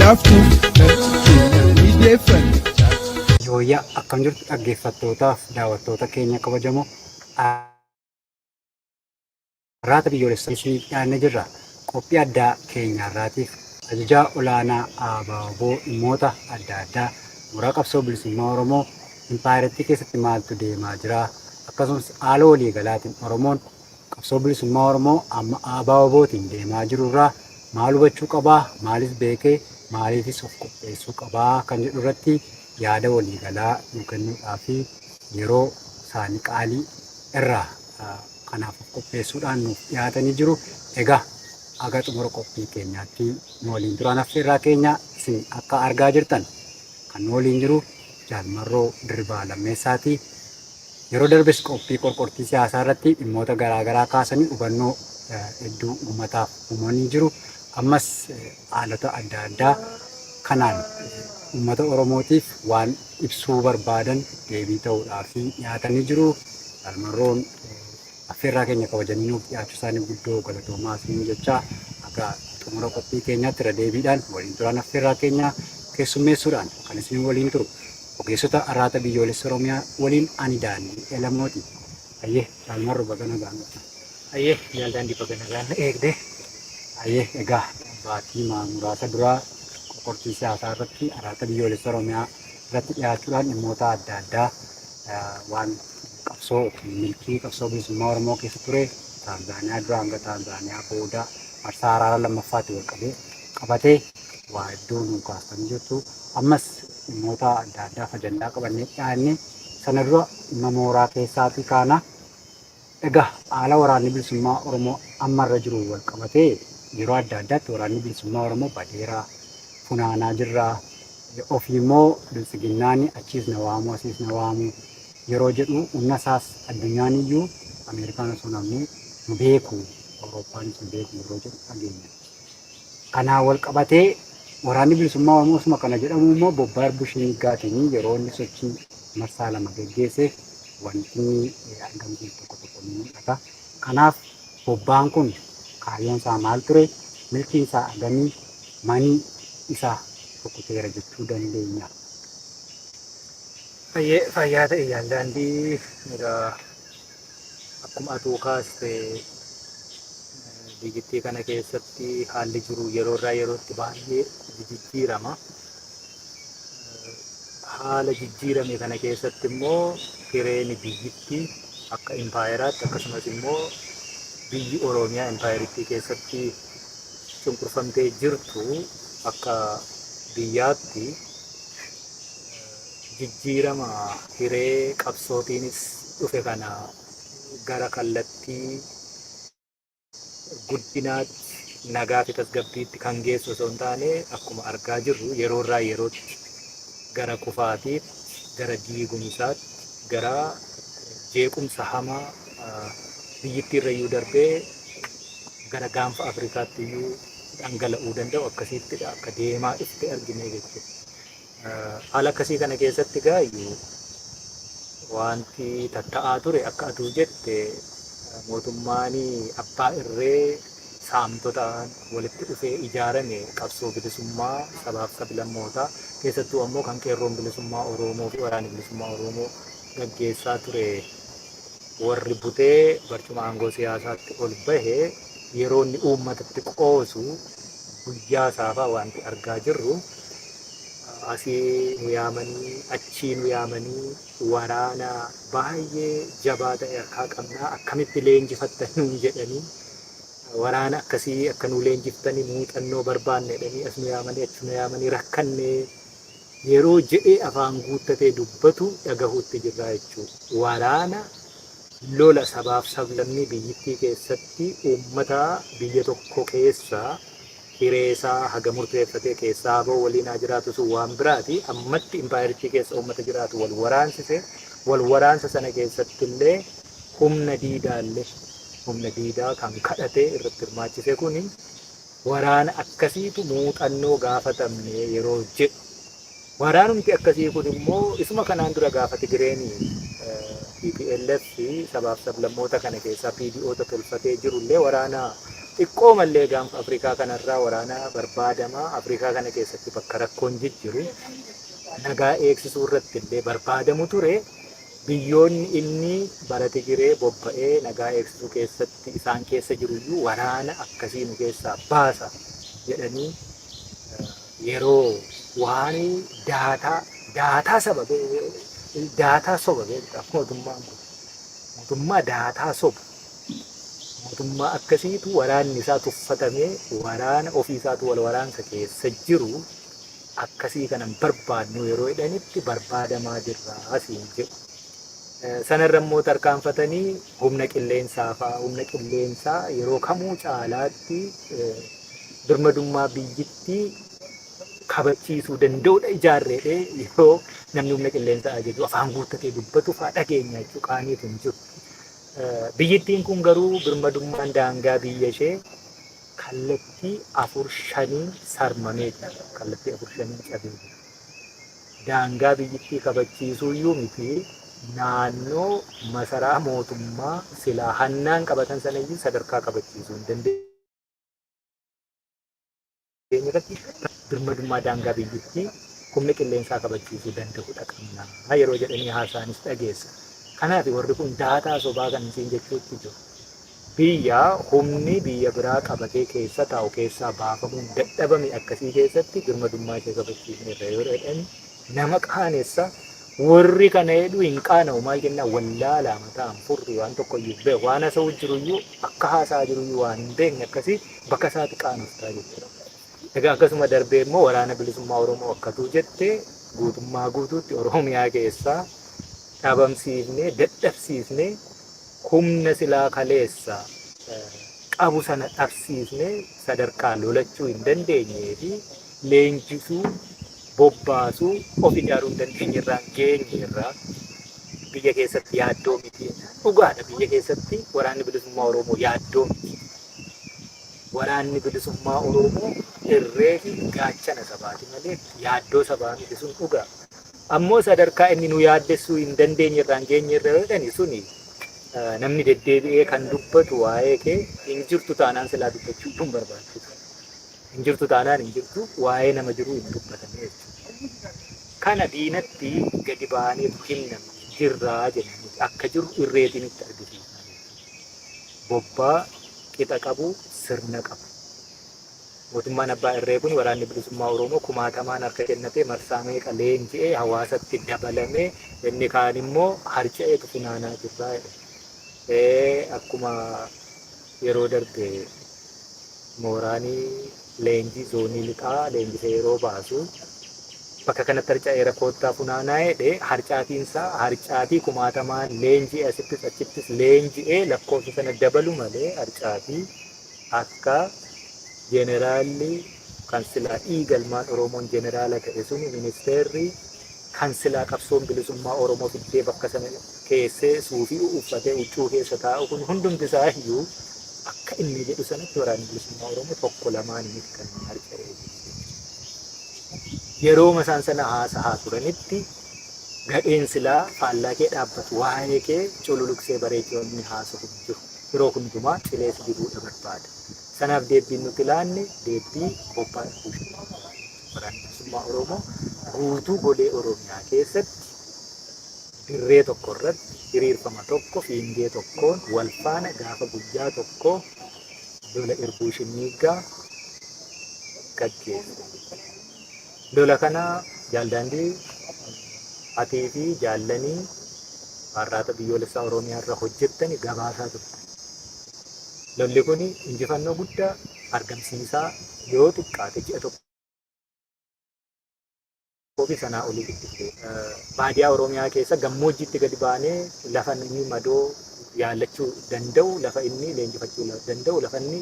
laaftu lafti keenya ni deeffanna. Yooyyaa akkam jirtu dhaggeeffattootaaf daawwattoota keenya kabajamoo Arraata Biyyoolessaa isiniif dhiyaannee jirra. Qophii addaa keenya har'aatiif Ajajaa Olaanaa ABO dhimmoota adda addaa mooraa qabsoo bilisummaa Oromoo impaayerattii keessatti maaltu deemaa jira akkasumas haala waliigalaatiin Oromoon qabsoo bilisummaa Oromoo amma ABOtiin deemaa jiru irraa maal hubachuu qabaa maalis beekee maaliifis of qopheessuu qabaa kan jedhu irratti yaada waliigalaa nu kennuudhaaf yeroo isaanii qaalii irraa kanaaf of qopheessuudhaan nuuf dhiyaatanii jiru. Egaa haga xumura qophii keenyaatti nu waliin turaan affeerraa keenya isin akka argaa jirtan kan nu waliin jiru Jaal Marroo Dirribaa Lammeessaati. Yeroo darbes qophii qorqortii siyaasaa irratti dhimmoota garaa garaa kaasanii hubannoo hedduu uummataaf uumanii jiru. Ammas haalota adda addaa kanaan uummata Oromootiif waan ibsuu barbaadan deebii ta'uudhaaf dhiyaatanii jiru. Jaal Marroon affeerraa keenya kabajanii nuuf dhiyaachuu isaaniif guddoo galatoomaa isiniin jechaa haga xumura qophii keenyaatti irra deebiidhaan waliin turaan affeerraa keenya keessummeessuudhaan kan isin waliin turu ogeessota Arraata Biyyoolessa Oromiyaa waliin ani Daandii Elamooti. Hayyee Jaal Marro baga nagaan dhuftan. Hayyee Jaal Daandii baga nagaan na eegde. Hayyee egaa baatii muraasa dura qoqqortii siyaasaa irratti Arraata Biyyoolessa Oromiyaa irratti dhiyaachuudhaan dhimmoota adda addaa waan qabsoo milkii qabsoo bilisummaa Oromoo keessa ture Taanzaaniyaa dura hanga Taanzaaniyaa booda marsaa araara lammaffaatti wal qabee qabatee waa hedduu nuu kaastanii jirtu. Ammas dhimmoota adda addaaf ajandaa qabannee dhiyaanne sana dura dhimma mooraa keessaatii kaana. Egaa haala waraanni bilisummaa Oromoo amma irra jiru wal qabatee yeroo adda addaatti waraanni bilisummaa Oromoo badeera, funaanaa jirra, ofii immoo biltsiginnaan achiis na waamu asiis na waamu yeroo jedhu humna isaas addunyaan iyyuu Ameerikaan osoo namni nu beeku Awurooppaanis nu beeku yeroo jedhu dhageenya. Kanaan wal qabatee waraanni bilisummaa Oromoo osuma kana jedhamu immoo bobbaa Irbuu Shinniggaatiin yeroo inni sochii marsaa lama geggeesse wanti inni argamsiise tokko tokko ni mul'ata. Kanaaf bobbaan kun kaayyoon isaa maal ture? Milkiin isaa hagamii? Manii isa rukuteera jechuu dandeenya? Fayyee fayyaa ta'e jaal daandii egaa akkuma atuu kaaste biyyittii kana keessatti haalli jiru yeroo irraa yerootti baay'ee jijjiirama. Haala jijjiirame kana keessatti immoo hireen biyyittii akka impaayeraatti akkasumas immoo biyyi Oromiyaa impaayerittii keessatti cunqurfamtee jirtu akka biyyaatti jijjiirama hiree qabsootiinis dhufe kana gara kallattii guddinaatti, nagaa fi tasgabbiitti kan geessu osoo hin taane akkuma argaa jirru yeroo irraa yerootti gara kufaatiitti, gara diigumsaatti, gara jeequmsa hamaa biyyittii irrayyuu darbee gara gaanfa Afrikaatti iyyuu dhangala'uu danda'u akkasiittidha akka deemaa dhufte argine jechuudha. Haala akkasii kana keessatti gaayyu wanti tatta'aa ture akka atuu jette mootummaan abbaa irree saamtotaan walitti dhufee ijaarame qabsoo bilisummaa sabaaf sablammootaa keessattuu ammoo kan qeerroon bilisummaa Oromoo fi waraanni bilisummaa Oromoo gaggeessaa ture warri butee barcuma aangoo siyaasaatti ol bahe yeroo inni uummatatti qoosu guyyaa saafaa wanti argaa jirru asii nu yaamanii achii nu yaamanii waraana baay'ee jabaa ta'e harkaa qabnaa akkamitti leenjifattan nuun jedhanii waraana akkasii akka nu leenjiftanii muuxannoo barbaanne jedhanii as nu yaamanii achi nu yaamanii rakkannee yeroo jedhee afaan guuttatee dubbatu dhagahuutti jirraa jechuudha. Waraana lola sabaaf sablammii biyyittii keessatti uummata biyya tokko keessa hireesaa haga murteeffatee keessaa bahu waliin haa jiraatu sun waan biraati. Ammatti impaayerichi keessa uummata jiraatu wal waraansise. Wal waraansa sana keessatti illee humna diidaallee humna diidaa kan kadhatee irratti hirmaachise kuni waraana akkasiitu muuxannoo gaafatamne yeroo jedhu. Waraanumti akkasii kun immoo isuma kanaan dura gaafa Tigireen TPLF sabaaf sablammoota kana keessaa PDOta tolfatee jirullee waraana Xiqqoo mallee gaanfa Afrikaa kanarraa waraana barbaadamaa Afrikaa kana keessatti bakka rakkoon jijjiru nagaa eegsisuu irratti illee barbaadamu ture. Biyyoonni inni bara Tigiree bobba'ee nagaa eegsisuu keessatti isaan keessa jiruyyuu waraana akkasii nu keessaa baasa jedhanii yeroo waan daataa daataa saba daataa soba beektaa mootummaan kun mootummaa daataa soba mootummaa akkasiitu waraanni isaa tuffatamee waraana ofii isaatu wal waraansa keessa jiru akkasii kanan barbaadnu yeroo jedhanitti barbaadamaa jirra asiin jedhu. Sanarra immoo tarkaanfatanii humna qilleensaa fa'aa humna qilleensaa yeroo kamuu caalaatti birmadummaa biyyittii kabachiisuu danda'udha ijaarreedhee yeroo namni humna qilleensaa ajaju afaan guuttatee dubbatu fa'aa dhageenya jechuu qaaniitu hin jiru. Biyyittiin kun garuu birmadummaan daangaa biyya ishee kallattii afur shaniin sarmamee jira. Kallattii afur shaniin cabee jira. Daangaa biyyittii kabachiisuu iyyuu miti naannoo masaraa mootummaa silaa hannaan qabatan sana iyyuu sadarkaa kabachiisuu hin dandeenye irratti birmadummaa daangaa biyyittii humna qilleensaa kabachiisuu danda'udha qabna yeroo jedhanii haasa'anis dhageessa. Kanaaf warri kun daataa sobaa kan isiin jechuutti jiru. Biyya humni biyya biraa qabatee keessa taa'u keessaa baafamuun dadhabame akkasii keessatti birmadummaa ishee kabachiisneerra yoo jedhan nama qaanessa. Warri kana jedhu hin qaana'u maal jennaan wallaalaa mataan furri waan tokko iyyuu beeku waan haasa'u jiruyyuu akka haasa'aa jiruyyuu waan hin beekne akkasii bakka isaatti qaanoftaa jechuudha. Egaa akkasuma darbee immoo waraana bilisummaa Oromoo akkatuu jette guutummaa guutuutti Oromiyaa keessaa dhabamsiifnee dadhabsiifnee humna silaa kaleessa qabu sana dhabsiifnee sadarkaa lolachuu hin dandeenyee fi leenjisuu, bobbaasuu, of ijaaruu hin dandeenye irraan geenye irraa biyya keessatti yaaddoo miti. Dhugaadha biyya keessatti waraanni bilisummaa Oromoo yaaddoo miti. Waraanni bilisummaa Oromoo irree fi gaachana sabaati malee yaaddoo sabaa miti sun dhugaa. Ammoo sadarkaa inni nu yaaddessuu hin dandeenye irraan geenye irra yoo jedhani suni namni deddeebi'ee kan dubbatu waa'ee kee hin jirtu taanaan silaa dubbachuu hin barbaachisu. Hin jirtu taanaan hin jirtu waa'ee nama jiruu hin dubbatame jechuudha. Kana diinatti gadi ba'aniitu himna jirraa jenna nuti akka jirru irreetiin itti argisiisna jechuudha. Bobbaa qixa qabu sirna qabu. Mootummaan abbaa irree kun waraanni bilisummaa Oromoo kumaatamaan harka kennatee marsaa meeqa leenji'ee hawaasatti dabalamee inni kaan immoo harca'eetu funaanaa jirraa jedhe. Akkuma yeroo darbe mooraanii leenjii zoonii lixaa leenjisee yeroo baasu bakka kanatti harca'eera koottaa funaanaa jedhe harcaatiinsaa harcaatii kumaatamaan leenji'ee asittis achittis leenji'ee lakkoofsa sana dabalu malee harcaatii akka jeneraalli kan silaa dhiigalmaan Oromoon jeneraala ta'e suni ministeerri kan silaa qabsoon bilisummaa Oromoo fiddee bakka sana keessee suufii uffatee huccuu keessa taa'u kun hundumti isaa iyyuu akka inni jedhu sanatti waraanni bilisummaa Oromoo tokko lamaan miti kan inni harca'ee jiru. Yeroo isaan sana haasahaa turanitti gadheen silaa faallaa kee dhaabbatu waa'ee kee cululuqsee bareechee inni haasa'u hin jiru. Yeroo hundumaa cilee si dibuudha barbaada. Sanaaf deebbiin nuti laanne deebbii bobbaa Irbuushii. Waraanni bilisummaa Oromoo guutuu golee Oromiyaa keessatti dirree tokko irratti hiriirfama tokko fiingee tokkoon wal faana gaafa guyyaa tokko lola Irbuu Shinniiggaa gaggeesse. Lola kana Jaaldaandii atii fi jaallanii Arraata Biyyoolessaa Oromiyaa irra hojjettani gabaasaa turte. Lolli kun injifannoo guddaa argamsiisaa yoo xiqqaate ji'a tokkoo fi sanaa olii itti fufe. Baadiyaa Oromiyaa keessa gammoojjiitti gadi baanee lafa inni madoo yaallachuu danda'u, lafa inni leenjifachuu danda'u, lafa inni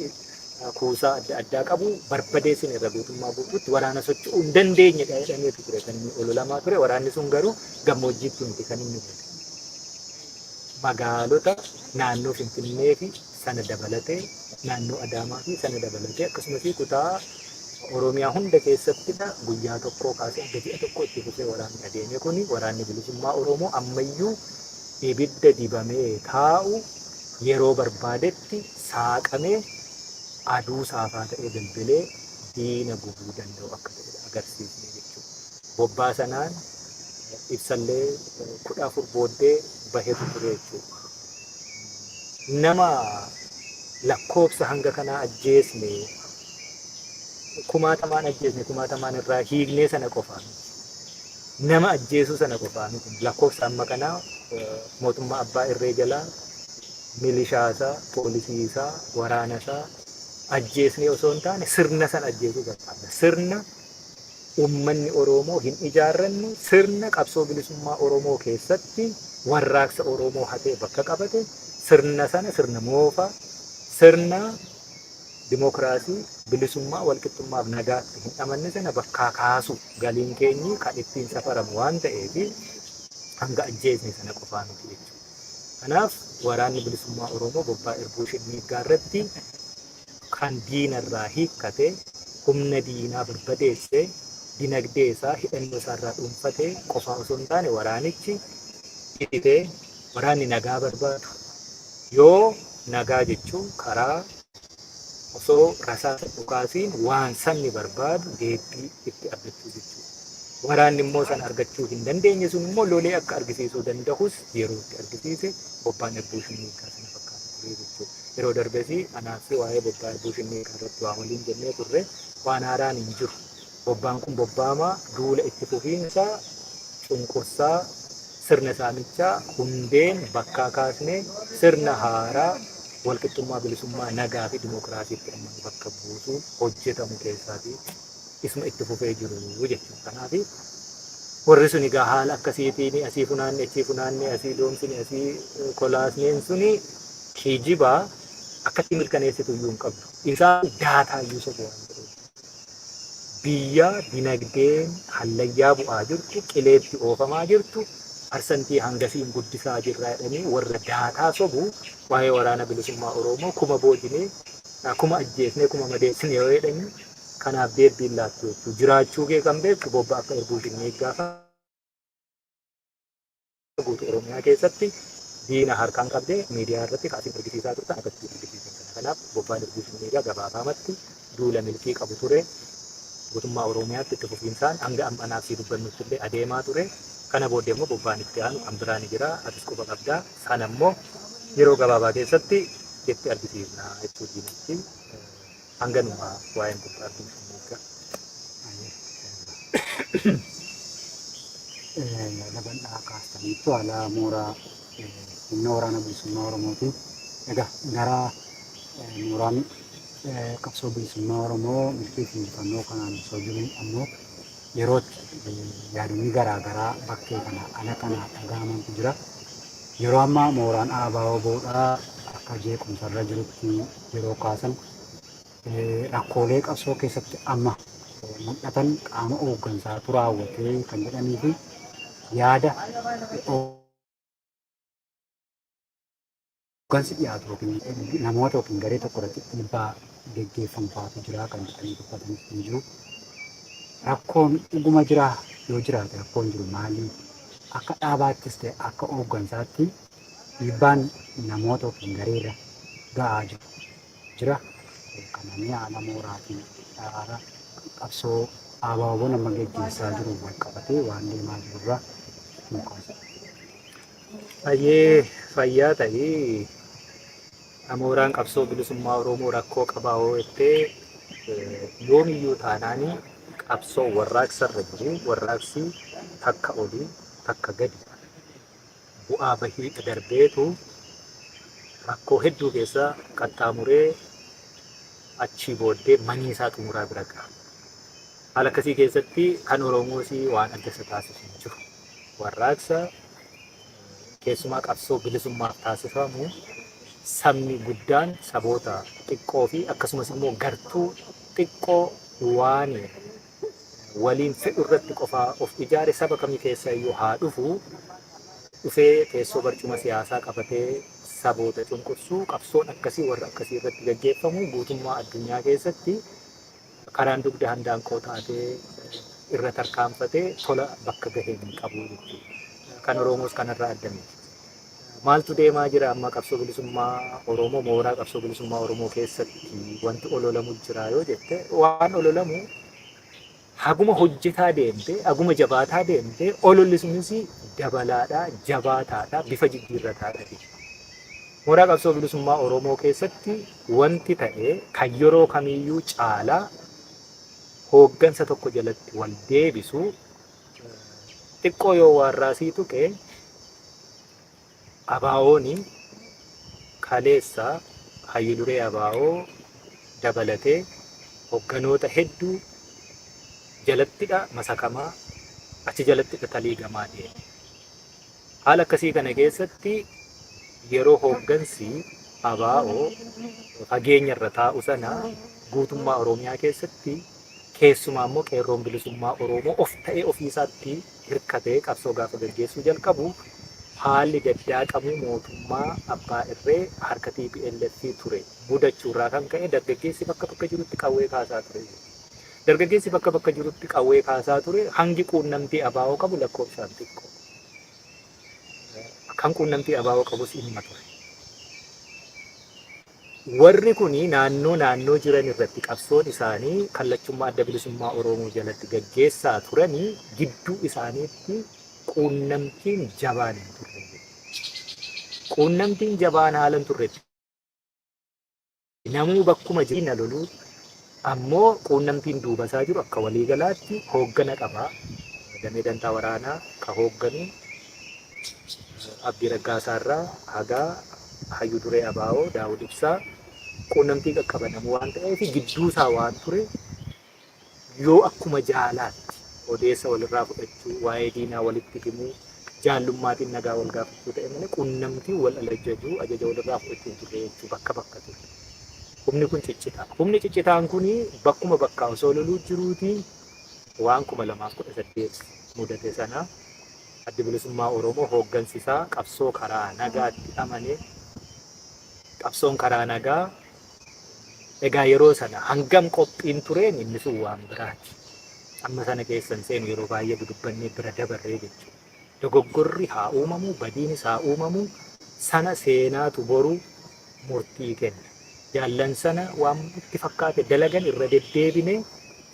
kuusaa adda addaa qabu barbadeessine irra guutummaa guutuutti waraana socho'uu hin dandeenyedha jedhameetu ture kan inni ololamaa ture. Waraanni sun garuu gammoojjiitti miti kan inni bade. Magaalota naannoo Finfinnee fi sana dabalatee naannoo Adaamaa fi sana dabalatee akkasumas kutaa Oromiyaa hunda keessattidha guyyaa tokkoo kaasee hanga ji'a tokko itti fufee waraanni adeeme kuni waraanni bilisummaa Oromoo ammayyuu ibidda dibamee taa'u yeroo barbaadetti saaqamee aduu saafaa ta'ee bilbilee diina gubuu danda'u akka ta'e agarsiisne jechuudha. Bobbaa sanaan ibsallee 14 booddee bahetu ture jechuudha. Nama lakkoofsa hanga kanaa ajjeesne, kumaatamaan ajjeesne, kumaatamaan irraa hiiknee sana qofaa miti. Nama ajjeesuu sana qofaa miti. Lakkoofsa amma kanaa mootummaa abbaa irree jalaa milishaasaa, poolisiisaa, waraanasaa ajjeesnee osoo hin taane sirna sana ajjeesuu barbaadna. Sirna uummanni Oromoo hin ijaarranne, sirna qabsoo bilisummaa Oromoo keessatti warraaqsa Oromoo hatee bakka qabate, sirna sana, sirna moofaa, sirna dimookiraasii, bilisummaa, walqixxummaaf nagaatti hin amanne sana bakkaa kaasu galiin keenyi kan ittiin safaramu waan ta'eef hanga ajjeesne sana qofaa miti jechuudha. Kanaaf waraanni bilisummaa Oromoo bobbaa Irbuu Shinniiggaa irratti kan diinarraa hiikkate, humna diinaa barbadeesse, dinagdee isaa, hidhannoo isaarraa dhuunfate qofaa osoo hin taane waraanichi ititee waraanni nagaa barbaadu yoo nagaa jechuun karaa osoo rasaasa dhukaasiin waan sabni barbaadu deebbii itti argachuu jechuudha. Waraanni immoo sana argachuu hin dandeenye sun immoo lolee akka argisiisuu danda'us yeroo itti argisiise bobbaan Irbuu Shinniiggaa sana fakkaata ture jechuudha. Yeroo darbes anaaf waa'ee bobbaa Irbuu Shinniiggaa irratti waa waliin jennee turre, waan haaraan hin jiru. Bobbaan kun bobbaama duula itti fufiinsa cunqursaa sirna saamichaa hundeen bakkaa kaasnee sirna haaraa walqixxummaa, bilisummaa, nagaa fi dimookiraasiitti amanu bakka buusuun hojjetamu keessaatii isuma itti fufee jiru jechuudha. Kanaaf warri sun egaa haala akkasiitiin asii funaanne, achii funaanne, asii doomsine, asii kolaasneen suni kijibaa akkatti mirkaneessitu iyyuu hin qabdu. Isaan daataa iyyuu sobu waan ta'eef. Biyya dinagdeen hallayyaa bu'aa jirtu, qileetti oofamaa jirtu, parsantii hangasiin guddisaa jirra jedhanii warra daataa sobu waa'ee waraana bilisummaa Oromoo kuma boojinee, kuma ajjeesnee, kuma madeessine yoo jedhanii kanaaf deebbiin laattu jechuudha. Jiraachuu kee kan beektu bobba akka Irbuu Shinniiggaa guutuu Oromiyaa keessatti diina harkaan qabdee miidiyaa irratti kaasiin argisiisaa turtan akkasitti argisiisan kana. Kanaaf bobbaan Irbuu Shinniiggaa gabaabaamatti duula milkii qabu ture. Guutummaa Oromiyaatti itti fufiinsaan hanga amma anaaf sii dubbannutti illee adeemaa ture. Kana booddee immoo bobbaan itti aanu kan biraa ni jira. Atis quba qabdaa. Sana immoo yeroo gabaabaa keessatti itti argisiisna jechuu diinatti. Hanganuma waa'een bobbaa Irbuu Shinniiggaa. Yaada bal'aa kaastaniittu haala mooraa humna waraana bilisummaa Oromootiin. Egaa gara mooraan qabsoo bilisummaa Oromoo milkii fi injifannoo kanaan osoo jiru ammoo yerootti yaadonni garaa garaa bakkee kana ala kana dhaga'amantu jira. Yeroo ammaa mooraan ABO-WBOdhaa akka jeequmsarra jirutti yeroo kaasan, rakkoolee qabsoo keessatti amma mul'atan qaama hooggansaatu raawwatee kan jedhanii fi yaada hooggansi dhiyaatu yookiin namoota yookiin garee tokko irratti dhiibbaa geggeeffamu fa'aatu jira kan jedhanii dubbatanis ni jiru. Rakkoon dhuguma jiraa? Yoo jiraate rakkoon jiru maali? Akka dhaabaattis ta'e akka hooggansaatti dhiibbaan namoota yookiin gareerra ga'aa jiru jira. Kana mee haala mooraa fi haala qabsoo ABOn amma geggeessaa jiru wal qabatee waan deemaa jirurraa nu kaasa. Hayyee, fayyaa ta'ii. Mooraan qabsoo bilisummaa Oromoo rakkoo qabaa hoo jettee, yoomiyyuu taanaanii qabsoo warraaqsa irra jiru, warraaqsi takka olii takka gadi bu'aa bahii darbeetu rakkoo hedduu keessa qaxxaamuree achii booddee manii isaa xumuraa bira gaha. Haala akkasii keessatti kan Oromoos waan adda isa taasisu hin jiru. Warraaqsa keessumaa qabsoo bilisummaaf taasifamu sabni guddaan saboota xiqqoo fi akkasumas immoo gartuu xiqqoo waan waliin fedhu irratti qofaa of ijaare saba kamii keessa iyyuu haa dhufu, dhufee teessoo barcuma siyaasaa qabatee saboota cunqursuu, qabsoon akkasii warra akkasii irratti gaggeeffamu guutummaa addunyaa keessatti karaan dugda handaanqoo taatee irra tarkaanfatee tola bakka gahee hin qabu jechuudha. Kan Oromoos kanarraa adda miti. Maaltu deemaa jira amma qabsoo bilisummaa Oromoo, mooraa qabsoo bilisummaa Oromoo keessatti wanti ololamu jira yoo jette, waan ololamu haguma hojjetaa deemte, haguma jabaataa deemte, ololli sunis dabalaadha, jabaataadha, bifa jijjiirrataadha jechuudha. Mooraa qabsoo bilisummaa Oromoo keessatti wanti ta'e kan yeroo kamiiyyuu caalaa hooggansa tokko jalatti wal deebisu, xiqqoo yoo waarraasii tuqe, ABO'n kaleessa hayyu duree ABO dabalatee hogganoota hedduu jalattidha masakamaa, achi jalattidha taliigamaa deeme. Haala akkasii kana keessatti yeroo hooggansi ABO fageenya irra taa'u sana guutummaa Oromiyaa keessatti, keessumaa immoo qeerroon bilisummaa Oromoo of ta'ee ofiisaatti hirkatee qabsoo gaafa gaggeessuu jalqabu, haalli daddaaqamuu mootummaa abbaa irree harka TPLF ture mudachuurraa kan ka'e dargaggeessi bakka bakka jirutti qawwee kaasaa ture. Dargaggeessi bakka bakka jirutti qawwee kaasaa ture hangi quunnamtii ABO qabu lakkoofsaan xiqqoo. Kan quunnamtii ABO qabus inuma ture. Warri kuni naannoo naannoo jiran irratti qabsoon isaanii kallachummaa Adda Bilisummaa Oromoo jalatti gaggeessaa turanii gidduu isaaniitti quunnamtiin jabaan hin turre. Quunnamtiin jabaan haala hin turretti namuu bakkuma jiru na loluu, ammoo quunnamtiin duuba isaa jiru akka waliigalaatti hooggana qaba. Damee dantaa waraanaa ka hoogganu Abdii Raggaasaa irraa hagaa hayyu duree ABO Daawud Ibsaa quunnamtii qaqqaba namuu waan ta'eef, gidduu isaa waan ture yoo akkuma jaalaatti odeessa walirraa fudhachuu, waa'ee diinaa walitti himuu, jaallummaatiin nagaa wal gaafachuu ta'e malee quunnamtii wal alajajuu, ajaja walirraa fudhachuu hin turre jechuu bakka bakka ture. Humni kun ciccitaa. Humni ciccitaan kun bakkuma bakkaa osoo loluu jiruuti waan 2018 mudate sana Addi Bilisummaa Oromoo hooggansi isaa qabsoo karaa nagaatti amane, qabsoon karaa nagaa egaa yeroo sana hangam qophiin tureen inni sun waan biraati. Amma sana keessa hin seenu, yeroo baay'ee dudubbannee bira dabarree jechuudha. Dogoggorri haa uumamu, badiinis haa uumamu, sana seenaatu boru murtii kenna. Jaallan sana waan itti fakkaate dalagan irra deddeebine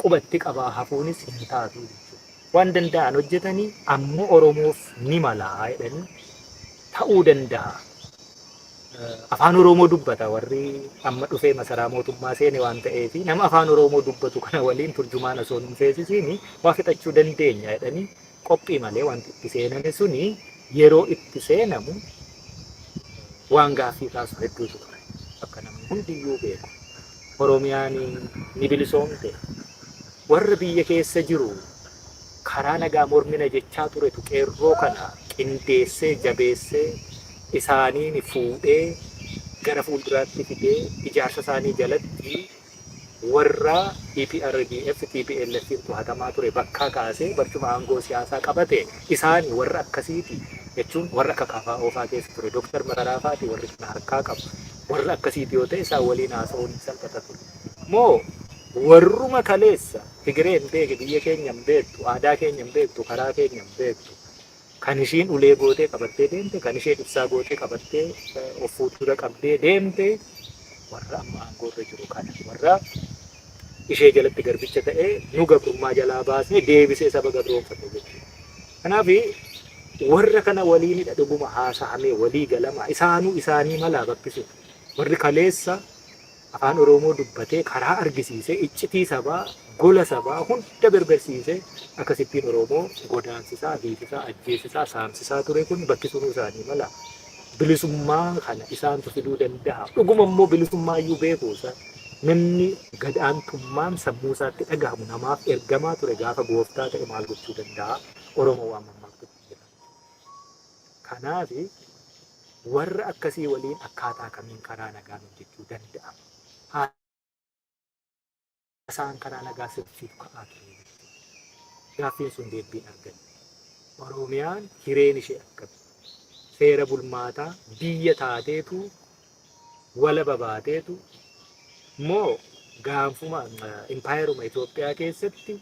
qubatti qabaa hafuunis hin taatu jechuudha. Waan danda'an hojjetanii ammoo Oromoof ni malaa jedhanii ta'uu danda'a. Afaan Oromoo dubbata warri amma dhufee masaraa mootummaa seene waan ta'eef, nama afaan Oromoo dubbatu kana waliin turjumaan osoo hin feesisiin waa fixachuu dandeenya jedhanii qophii malee wanti itti seename suni yeroo itti seenamu waan gaaffii kaasu hedduutu ture. Akka namni hundiyyuu beeku. Oromiyaan ni bilisoomte. Warra biyya keessa jiru karaa nagaa mormina jechaa turetu qeerroo kana qindeessee, jabeessee, isaaniin fuudhee gara fuulduraatti fidee ijaarsa isaanii jalatti warra EPRDF TPLF to'atamaa ture bakkaa kaasee barcuma aangoo siyaasaa qabate. Isaanii warra akkasiiti jechuun warra akka KFO faa keessa ture, Dooktar Mararaa faati warri kana harkaa qabu. Warra akkasiiti yoo ta'e isaan waliin haasa'uun hin salphata ture. Moo warruma kaleessa Tigiree hin beeke, biyya keenya hin beektu, aadaa keenya hin beektu, karaa keenya hin beektu, kan ishiin ulee gootee qabattee deemte, kan isheen ibsaa gootee qabattee of fuuldura qabdee deemte warra amma aangoo irra jiru kana, warra ishee jalatti garbicha ta'ee nu gabrummaa jalaa baasee deebisee saba gabroonfate jechuudha. Kanaaf warra kana waliinidha dhuguma haasahamee walii galama isaanuu isaanii malaa bakkisu. Warri kaleessa afaan Oromoo dubbatee karaa argisiisee iccitii sabaa, gola sabaa hunda berbersiisee akkasittiin Oromoo godaansisaa, hiisisaa, ajjeesisaa, saamsisaa ture kun bakki sunuu isaanii mala. Bilisummaa kana isaantu fiduu danda'a. Dhuguma immoo bilisummaa iyyuu beeku isaan. Namni gad aantummaan sammuu isaatti dhagahamu namaaf ergamaa ture gaafa gooftaa ta'e maal gochuu danda'a? Oromoo waan mammaaktutti jira. Kanaaf warra akkasii waliin akkaataa kamiin karaa nagaan hojjechuu danda'ama? Haasaan karaa nagaa sirriitu ka'aa ture jechuudha. Gaaffiin sun deebiin arganne. Oromiyaan hireen ishee akkami? Seera bulmaataa biyya taateetu walaba baateetu moo gaanfuma impaayeruma Itoophiyaa keessatti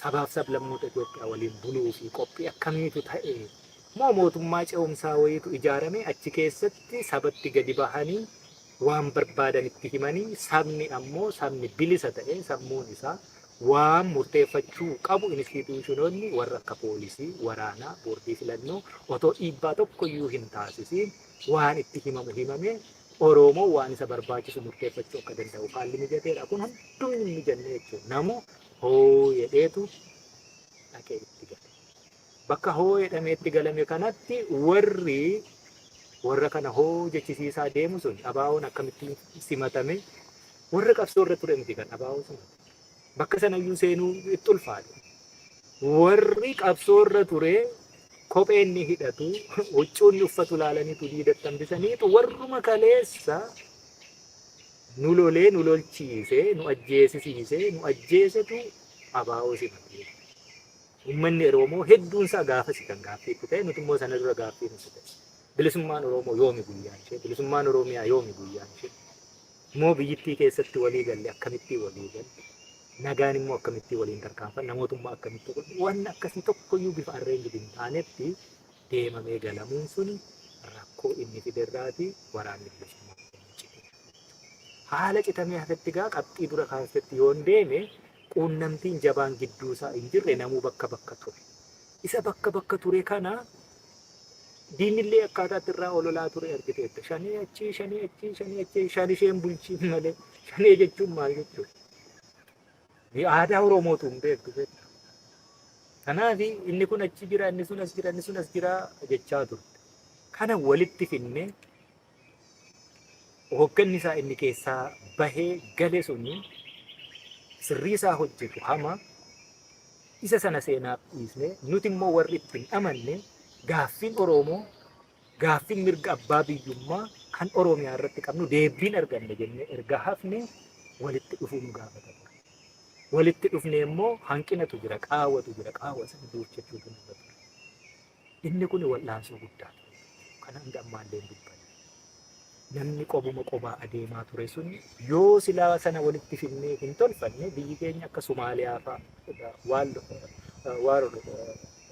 sabaaf sablammoota Itoophiyaa waliin buluu fi qophii akkamiitu ta'e? Moo mootummaa ce'umsaa wayiitu ijaarame achi keessatti sabatti gadi bahanii waan barbaadan itti himanii, sabni ammoo sabni bilisa ta'e sammuun isaa waan murteeffachuu qabu, institutionoonni warra akka poolisii, waraanaa, boordii filannoo otoo dhiibbaa tokkoyyuu hin taasisiin waan itti himamu himamee Oromoo waan isa barbaachisu murteeffachuu akka danda'u haalli mijateedha. Kun hundumni hin mijanne jechuudha. Namu hoo jedheetu dhaqee itti gale. Bakka hoo jedhamee itti galame kanatti warri warra kana hoo jechisiisaa deemu sun ABO'n akkamittiin simatame? Warra qabsoo irra ture miti kan ABO simate. Bakka sanayyuu seenuu itti ulfaate. Warri qabsoo irra ture kophee inni hidhatu, huccuu inni uffatu laalaniitu diidatti hambisaniitu, warruma kaleessa nu lolee nu lolchiisee nu ajjeesisiisee nu ajjeesetu ABO simate. Uummanni Oromoo hedduun isaa gaafasi kan gaaffii itti ta'e, nuti immoo sana dura gaaffii nuti ta'e. Bilisummaan Oromoo yoomi guyyaan ishee? Bilisummaan Oromiyaa yoomi guyyaan ishee? Immoo biyyittii keessatti walii galle, akkamittiin walii galle? Nagaan immoo akkamittiin waliin tarkaanfanna? Mootummaa akkamitti godhu? Wanni akkasii tokkoyyuu bifa arreenji hin taanetti deemamee galamuun suni rakkoo inni fiderraati waraanni bilisummaa Oromoo citee. Haala citamee hafetti gaa qabxii dura kaastetti yoon deeme, quunnamtiin jabaan gidduu isaa hin jirre, namuu bakka bakka ture. Isa bakka bakka ture kana diinni illee akkaataatti irraa ololaa ture argiteetta. Shanee achii, shanee achii, shanee achii, shan isheen bulchiin malee shanee jechuun maal jechuudha? Aadaa Oromootu hin beektu beektu. Kanaaf inni kun achi jira, inni sun as jira, inni sun as jira jechaa turte. Kana walitti finnee hoogganni isaa inni keessaa bahee gale suni sirrii isaa hojjetu hama isa sana seenaaf dhiisne, nuti immoo warri itti hin amanne gaaffiin Oromoo, gaaffiin mirga abbaa biyyummaa kan Oromiyaa irratti qabnu deebiin arganne jennee erga hafne walitti dhufuu nu gaafata ture. Walitti dhufne immoo hanqinatu jira, qaawwatu jira, qaawwa sana duuchachuutu nurra ture. Inni kun wal'aansoo guddaa ture. Kana hanga ammaallee hin dubbanne. Namni qobuma qobaa adeemaa ture sun yoo silaa sana walitti fidnee hin tolfanne, biyyi keenya akka Somaaliyaa fa'a waan war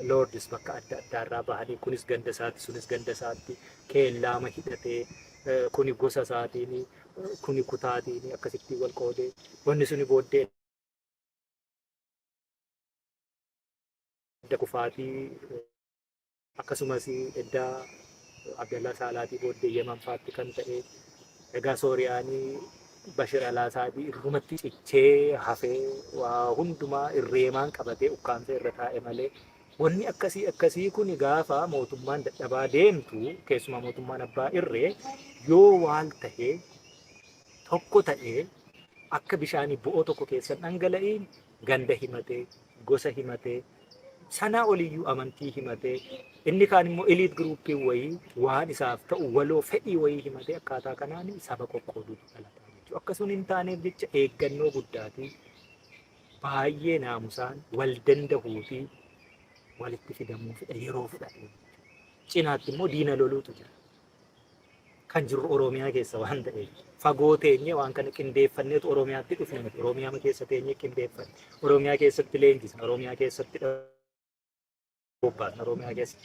lords bakka adda addaarraa bahanii, kunis ganda isaatti, sunis ganda isaatti keellaama hidhatee, kuni gosa isaatiin, kuni kutaatiin akkasitti wal qoodee, wanni suni booddee edda kufaatii akkasumas edda Abdallaa Saalaatii booddee Yemen faatti kan ta'e, egaa Sooriyaanii Bashir Alaasaadii irrumatti cichee hafee waa hundumaa irreemaan qabatee ukkaamsee irra taa'e malee, wanni akkasii akkasii kun gaafa mootummaan dadhabaa deemtu, keessumaa mootummaan abbaa irree yoo waal tahee tokko ta'ee akka bishaanii bo'oo tokko keessan dhangala'iin, ganda himatee, gosa himatee, sanaa oliyyuu amantii himatee, inni kaan immoo elite groupii wayii waan isaaf ta'u waloo fedhii wayii himatee, akkaataa kanaan saba qoqqooduutu dhalataa jechuudha. Akkasuma hin taaneef jecha eeggannoo guddaatii baay'ee naamusaan wal dandahuu fi walitti fidamuu fedha yeroo fudhate. Cinaatti immoo diina loluutu jira. Kan jirru Oromiyaa keessa waan ta'eef fagoo teenyee waan kana qindeeffanneetu Oromiyaatti dhufne miti. Oromiyaa keessa teenyee qindeeffanne. Oromiyaa keessatti leenjisna. Oromiyaa keessatti bobbaasna. Oromiyaa keessa.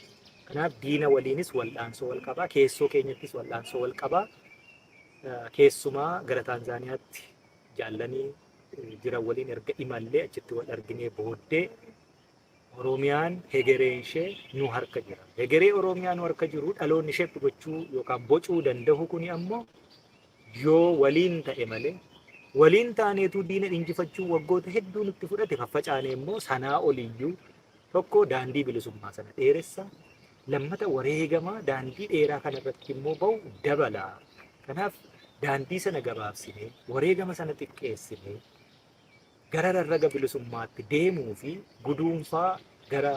Kanaaf diina waliinis wal'aansoo wal qabaa. Keessoo keenyattis wal'aansoo wal qabaa. Keessumaa gara Taanzaaniyaatti jaallanii jiran waliin erga imallee achitti wal arginee booddee, Oromiyaan hegereen ishee nu harka jira. Hegeree Oromiyaa nu harka jiru dhaloonni isheetti gochuu yookaan bocuu danda'u kuni ammoo yoo waliin ta'e malee, waliin taaneetuu diina injifachuun waggoota hedduu nutti fudhate, faffacaanee immoo sanaa oliyyuu tokko daandii bilisummaa sana dheeressa, lammata wareegamaa daandii dheeraa kanarratti immoo ba'u dabala. Kanaaf daandii sana gabaabsinee wareegama sana xiqqeessinee gara rarraga bilisummaatti deemuu fi guduunfaa gara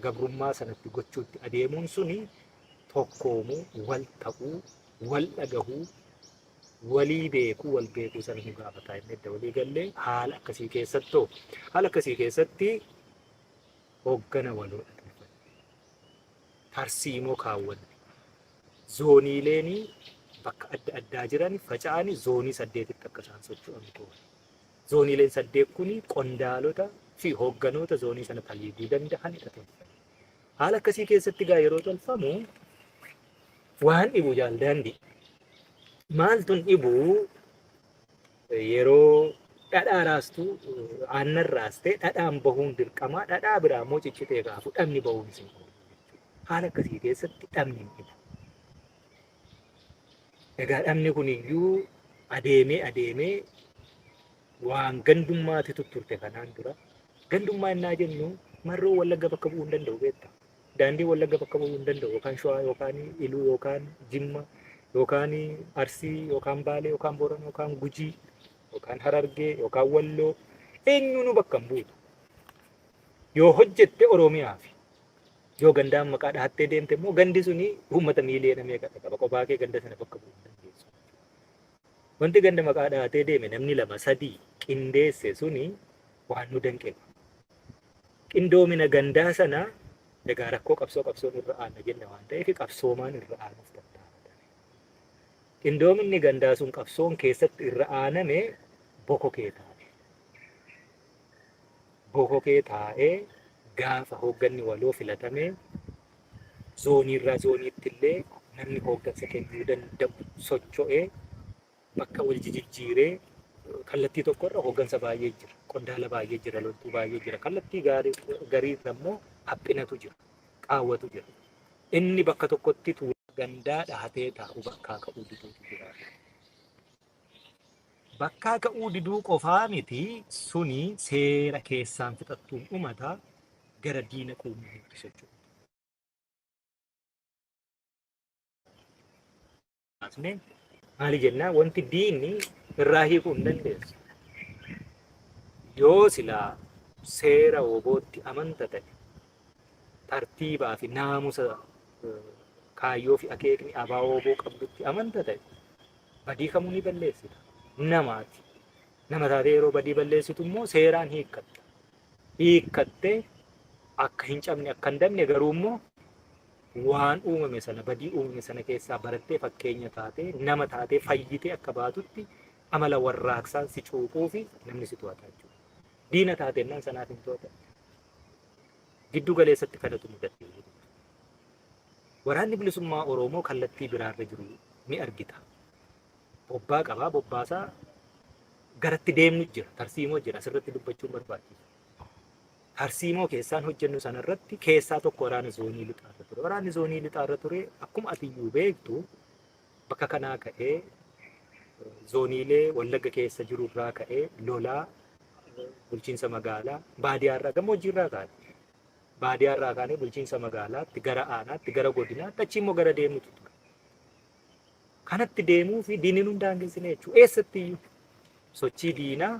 gabrummaa sanatti gochuutti adeemuun suni tokkoomuu, wal ta'uu, wal dhagahuu, walii beekuu, wal beekuu sana nu gaafataa inni edda walii gallee haala akkasii keessatti hooggana waloodha tolfanne. Tarsiimoo kaawwanne. Zooniileen bakka adda addaa jiran faca'anii zoonii saddeetitti akka isaan socho'an goone. Zooniileen saddeet kun qondaalota fi hoogganoota zoonii sana taliiguu danda'anidha tolfanne. Haala akkasii keessatti gaa yeroo tolfamu waan dhibu jaal daandii. Maaltu hin dhibu yeroo dhadhaa raastu aannan raastee dhadhaan bahuun dirqama dhadhaa biraa immoo ciccitee gaafu dhabni bahuun isin haala akkasii keessatti dhabni hin dhibu. Egaa dhabni kun iyyuu adeemee adeemee waan gandummaatti tutturte kanaan dura. Gandummaa innaa jennu marroo Wallagga bakka bu'uu hin danda'u beekta. Daandii Wallagga bakka bu'uu hin danda'u yookaan Shawaa yookaan Iluu yookaan Jimma yookaan Arsii yookaan Baalee yookaan Boorana yookaan Gujii yookaan Harargee yookaan Walloo eenyuunuu bakka hin buutu. Yoo hojjette Oromiyaa fi yoo gandaan maqaa dhahattee deemte immoo gandi suni uummata miiliyoona meeqa qaba qophaa kee ganda sana bakka bu'uu hin dandeessu. Wanti ganda maqaa dhahatee deeme namni lama sadii qindeesse suni waan nu danqe. Qindoomina gandaa sana egaa rakkoo qabsoo qabsoon irra aanna jenna waan ta'eef qabsoomaan irra aanuuf tattaafatame. Qindoominni gandaa sun qabsoon keessatti irra aaname bokokee taa'e. Bokokee taa'ee gaafa hoogganni waloo filatame zooniirraa zooniitti illee namni hooggansa kennuu danda'u socho'ee bakka wal jijijjiiree kallattii tokkorra hooggansa baay'ee jira. Qondaala baay'ee jira, loltuu baay'ee jira. Kallattii gariirra immoo haphinatu jira, qaawwatu jira. Inni bakka tokkotti tuula gandaa dhahatee taa'u bakkaa ka'uu diduutu jira. Bakkaa ka'uu diduu qofaa miti suni seera keessaan fixattuun dhumata gara diina quunnamuutti socho'u. Maali jennaa wanti diinni irraa hiikuu hin dandeessu. Yoo silaa seera wobootti amanta ta'e tartiibaa fi naamusa kaayyoo fi akeekni abaa woboo qabdutti amanta ta'e badii kamuu ni balleessita. Namaati. Nama taatee yeroo badii balleessitu immoo seeraan hiikkatta. Hiikkattee akka hin cabne akka hin dabne garuu immoo waan uumame sana badii uumame sana keessaa barattee fakkeenya taatee nama taatee fayyitee akka baatutti amala warraaqsaan si cuuphuu fi namni si to'ata jechuudha. Diina taateennaan sanaaf hin to'atan. Giddu galeessatti kanatu mudate. Waraanni bilisummaa Oromoo kallattii biraarra jiru ni argita. Bobbaa qabaa bobbaasaa garatti deemnu jira tarsiimoo jira asirratti dubbachuun barbaachisu. Tarsiimoo keessaan hojjennu sanarratti keessaa tokko waraana zoonii lixaarra ture. Waraanni zoonii lixaarra ture akkuma atiyyuu beektu bakka kanaa ka'ee zooniilee Wallagga keessa jirurraa ka'ee lolaa bulchiinsa magaalaa baadiyaarraa gammoojjiirraa kaane. Baadiyaarraa kaanee bulchiinsa magaalaatti gara aanaatti gara godinaatti achi immoo gara deemnutu ture. Kanatti deemuu fi diinni nun daangessine jechuudha. Eessatti iyyuu sochii diinaa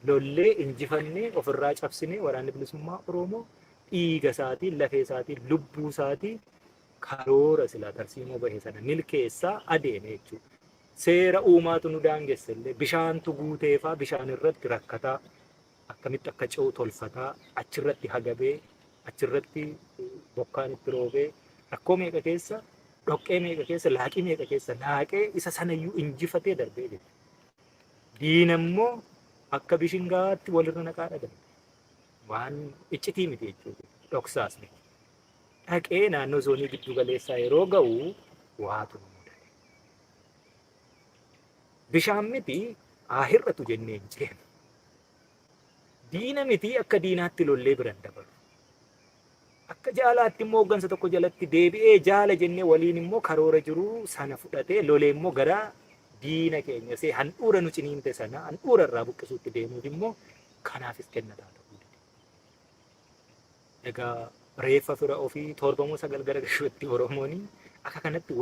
lollee injifannee ofirraa cabsinee waraanni bilisummaa Oromoo dhiiga isaatiin lafee isaatiin lubbuu isaatiin karoora silaa tarsiimoo bahe sana milkeessaa adeeme jechuudha. Seera uumaatu nu daangesse illee bishaantu guuteefaa bishaan irratti rakkataa akkamitti akka ce'u tolfataa achirratti hagabee achirratti bokkaan itti roobee rakkoo meeqa keessa dhoqqee meeqa keessa laaqii meeqa keessa laaqee isa sanayyuu injifatee darbee jechuudha. Diina immoo akka bishingaatti walirra naqaa dhagame. Waan iccitii miti jechuudha. Dhoksaas miti. Dhaqee naannoo zoonii giddu galeessaa yeroo ga'u waatu nu mudate. Bishaan miti haa hir'atu jennee hin ceenu. Diina miti akka diinaatti lollee biran dabalu. Akka jaalaatti immoo hooggansa tokko jalatti deebi'ee jaala jennee waliin immoo karoora jiru sana fudhatee lolee immoo gara diina keenya see handhuura nu ciniinte sana handhuura irraa buqqisuutti deemuuf immoo kanaafis kennataa ta'uu dide. Egaa reeffa fira ofii torbamoo sagal gara gashuutti Oromoon akka kanatti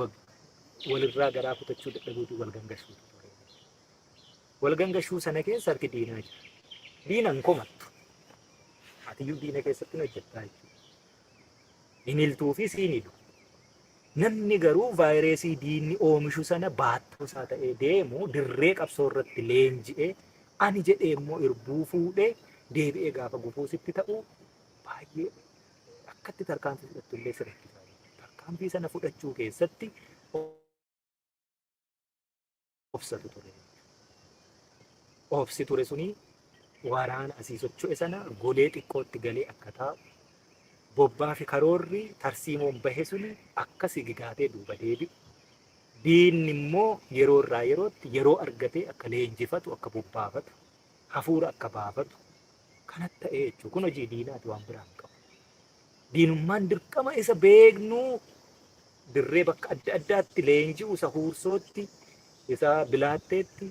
walirraa garaa kutachuu dadhabuutu wal gangashuutu ture. Wal gangashuu sana keessa harki diinaa jira. Diina hin komattu. Atiyyuu diina keessatti hin hojjettaa jechuudha. Hin hiltuu fi siin hilu. Namni garuu vaayireesii diinni oomishu sana baattuu isaa ta'ee deemu dirree qabsoo irratti leenji'ee ani jedhee immoo irbuu fuudhee deebi'ee gaafa gufuu sitti ta'u baay'ee akkatti tarkaanfii fudhattu illee si rakkisa. Tarkaanfii sana fudhachuu keessatti obsatu ture. Obsi ture suni waraana asii socho'e sana golee xiqqootti galee akka taa'u Bobbaa fi karoorri tarsiimoon bahe suni akka sigigaatee duuba deebi'u. Diinni immoo yeroo irraa yerootti yeroo argatee akka leenjifatu, akka bobbaafatu, hafuura akka baafatu kanatti ta'ee jechuudha. Kun hojii diinaati, waan biraa hin qabu. Diinummaan dirqama isa beeknu dirree bakka adda addaatti leenji'u, isa Huursootti, isa Bilaatteetti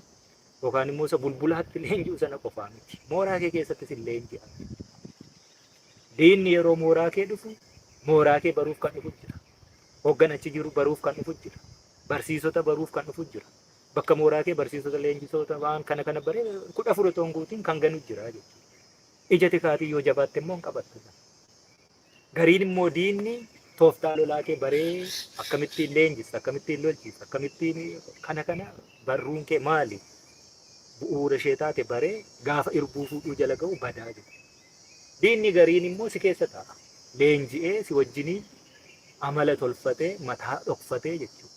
yookaan immoo isa Bulbulaatti leenji'u sana qofaa miti. Mooraa kee keessattis hin leenji'a. Diinni yeroo mooraa kee dhufu mooraa kee baruuf kan dhufu jira. Hooggan achi jiru baruuf kan dhufu jira. Barsiisota baruuf kan dhufu jira. Bakka mooraa kee barsiisota, leenjisoota waan kana kana baree 14 otoo hin guutiin kan ganu jira jechuudha. Ija tikaatii yoo jabaatte immoo hin qabattu. Gariin immoo diinni tooftaa lolaa kee baree akkamittiin leenjista, akkamittiin lolchiista, akkamittiin kana kana barruun kee maali? Bu'uura ishee taate baree gaafa irbuu fuudhuu jala ga'u badaa jechuudha. Diinni gariin immoo si keessa taa'a. Leenji'ee si wajjinii amala tolfatee mataa dhokfatee jechuudha.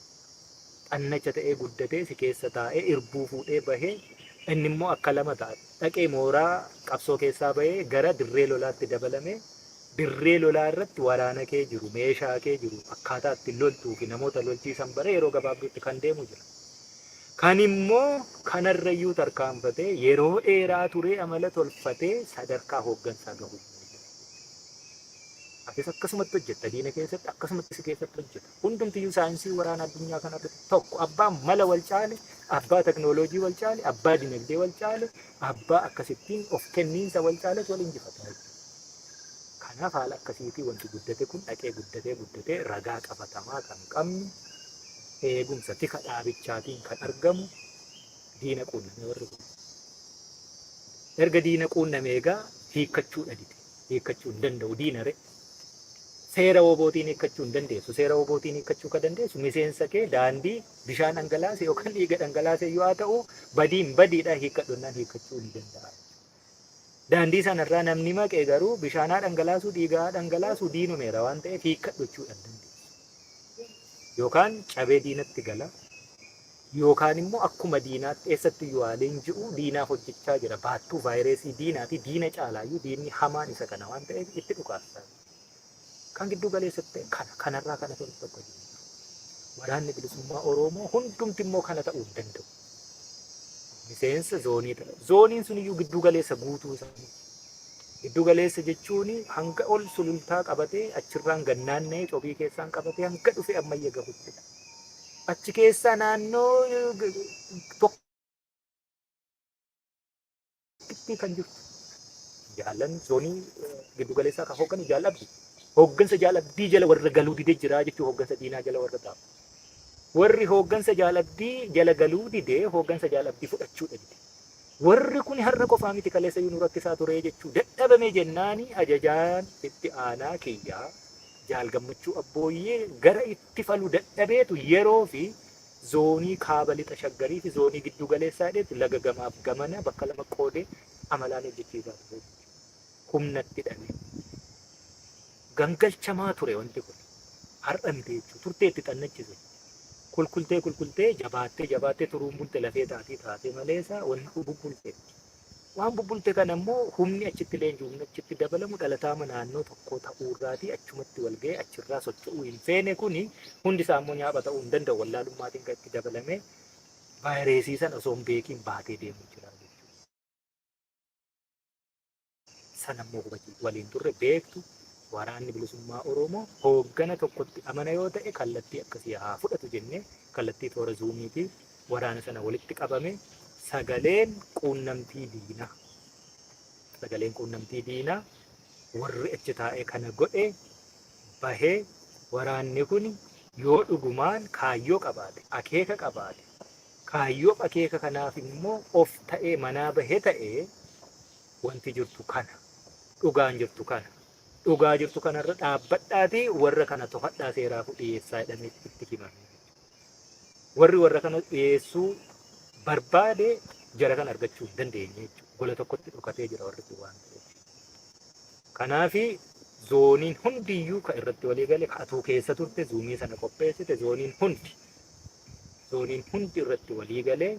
Xannacha ta'ee guddatee si keessa taa'ee irbuu fuudhee bahee inni immoo akka lama ta'a. Dhaqee mooraa qabsoo keessaa bahee gara dirree lolaatti dabalamee dirree lolaa irratti waraana kee jiru, meeshaa kee jiru, akkaataa ittiin loltuu fi namoota lolchiisan baree yeroo gabaabduutti kan deemu jira. Kan immoo kanarrayyuu tarkaanfatee yeroo dheeraa turee amala tolfatee sadarkaa hooggansaa gahu. Atis akkasumatti hojjetta, diina keessatti akkasumatti si keessatti hojjeta. Hundumtiyyuu saayinsii waraana addunyaa kanarratti tokko, abbaa mala wal caale, abbaa teknooloojii wal caale, abbaa dinagdee wal caale, abbaa akkasittiin of kenniinsa wal caaletu wal injifata jechuudha. Kanaaf haala akkasiitii wanti guddate kun dhaqee guddatee guddatee ragaa qabatamaa kan qabnu, eegumsa tika dhaabichaatiin kan argamu, diina quunname warri kun. Erga diina quunname egaa hiikkachuudha dide. Hiikkachuu hin danda'u diina re. Seera WBOtiin hiikkachuu hin dandeessu. Seera WBOtiin hiikkachuu kan dandeessu miseensa kee daandii bishaan dhangalaase yookaan dhiiga dhangalaase yoo ta'u, badiin badiidha, hiikkadhonnaan hiikkachuu ni danda'a. Daandii sanarraa namni maqee garuu bishaanaa dhangalaasuu, dhiigaa dhangalaasuu diinumeera waan ta'eef hiikkadhu jechuudha hin dandeessu. Yookaan cabee diinatti gala, yookaan immoo akkuma diinaatti eessatti iyyuu haa leenji'u, diinaaf hojjechaa jira. Baattuu vaayirasii diinaati. Diina caalaayyuu diinni hamaan isa kana waan ta'eef itti dhukaasa. Kan gidduu galeessatti ta'e kana kanarraa kana ta'e tokko jiru. Waraanni Bilisummaa Oromoo hundumti immoo kana ta'uu hin danda'u. Miseensa zoonii ta'e. Zooniin sun iyyuu gidduu galeessa guutuu isaanii. Giddu galeessa jechuun hanga ol Sulultaa qabatee, achirraan gannaanna'ee Cobii keessaan qabatee hanga dhufee Ammayya gahuttidha. Achi keessaa naannoo tokkitti kan jirtu. Jaallan zoonii giddu galeessaa kan hoogganu Jaal Abdii. Hooggansa Jaal Abdii jala warra galuu didee jira jechuun hooggansa diinaa jala warra taa'u. Warri hooggansa Jaal Abdii jala galuu didee hooggansa Jaal Abdii fudhachuudha dide. Warri kun har'a qofaa miti, kaleessa iyyuu nu rakkisaa ture jechuu dadhabame jennaani ajajaan itti aanaa kiyyaa Jaal Gammachuu Abbooyyee gara itti falu dadhabeetu yeroo fi zoonii Kaaba Lixa Shaggarii fi zoonii Gidduu Galeessaa jedheetu laga gamaaf gamana bakka lama qoodee amalaan hojjechiisaa ture jechuudha. Humnatti dhabe. Gangalchamaa ture wanti kun. Har'a miti jechuudha. Turtee itti xannachise. Kulkultee kulkultee, jabaattee jabaattee turuun bulte lafee taatii taatee maleessa wanti kun bubbulteetti. Waan bubbulte kana immoo humni achitti leenji'u, humni achitti dabalamu dhalataama naannoo tokkoo ta'uurraatii achumatti wal ga'ee achirraa socho'uu hin feene. Kuni hundi isaa immoo nyaapha ta'uu hin danda'u, wallaalummaatiin kan itti dabalamee vaayireesii sana osoo hin beekiin baatee deemu jira jechuudha. Sana immoo hubachuu waliin turre beektu, Waraanni Bilisummaa Oromoo hooggana tokkotti amana yoo ta'e kallattii akkasii haa fudhatu jennee kallattii toora Zuumiitii waraana sana walitti qabame. Sagaleen quunnamtii diinaa, sagaleen quunnamtii diinaa warri achi taa'ee kana godhe bahee, waraanni kun yoo dhugumaan kaayyoo qabaate, akeeka qabaate, kaayyoof akeeka kanaaf immoo of ta'ee manaa bahe ta'ee, wanti jirtu kana, dhugaan jirtu kana, dhugaa jirtu kanarra dhaabbadhaatii warra kana tohadhaa, seeraafuu dhiyeessaa jedhamee itti himame. Warri warra kana dhiyeessuu barbaade jara kana argachuu hin dandeenye jechuudha. Gola tokkotti dhokatee jira warri kun waan ta'eef. Kanaafi zooniin hundiyyuu kan irratti walii gale, ka atuu keessa turte, zuumii sana qopheessite, zooniin hundi irratti walii galee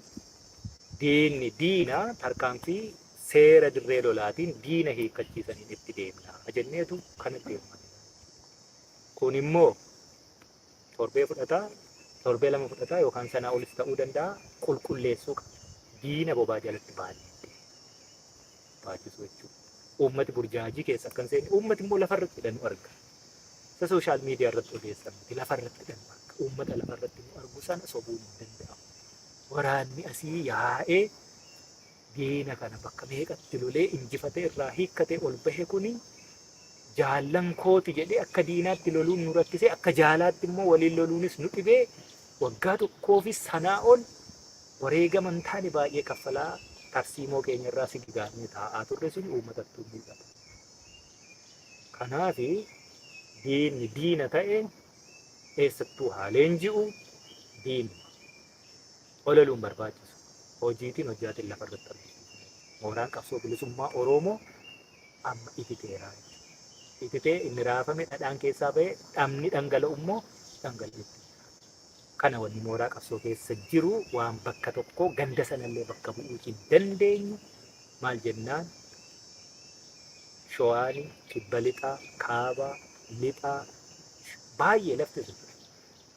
diinni diina, tarkaanfii seera dirree lolaatiin diina hiikkachiisaniin itti deemna jenneetu kanatti deemaa jira. Kun immoo torbee fudhataa, torbee 2 fudhataa yookaan sanaa olis ta'uu danda'a, qulqulleessuu qaba. Diina bobaa jalatti baadhee baachisuu jechuudha. Uummati burjaajii keessa akka hin seenne, uummati immoo lafarratti hidhannu arga. Isa social media irratti odeessan miti, lafarratti hidhannu arga. Uummata lafarratti nu argu sana sobuun hin danda'amu. Waraanni asii yaa'ee diina kana bakka meeqatti lolee injifatee irraa hiikkatee ol bahe kuni jaallan kooti jedhee akka diinaatti loluun nu rakkisee, akka jaalaatti immoo waliin loluunis nu dhibee, waggaa tokkoo fi sanaa ol wareegama hin taane baay'ee kaffalaa tarsiimoo keenya irraa sigigaannee taa'aa turre sun uummatattuu mul'ata. Kanaaf diinni diina ta'e eessattuu haa leenji'u, diinuma. Ololuun barbaachisu. Hojiitiin hojjaatiin lafarratti argisiisna. Mooraan qabsoo bilisummaa Oromoo amma ititeera jechuudha. Ititee inni raafame dhadhaan keessaa ba'ee dhamni dhangala'u immoo dhangala'utti jira. Kana wanni mooraa qabsoo keessa jiru waan bakka tokkoo ganda sanallee bakka bu'uu hin dandeenye. Maal jennaan, Showaani, kibba lixaa, kaabaa, lixaa, baay'ee lafti sun.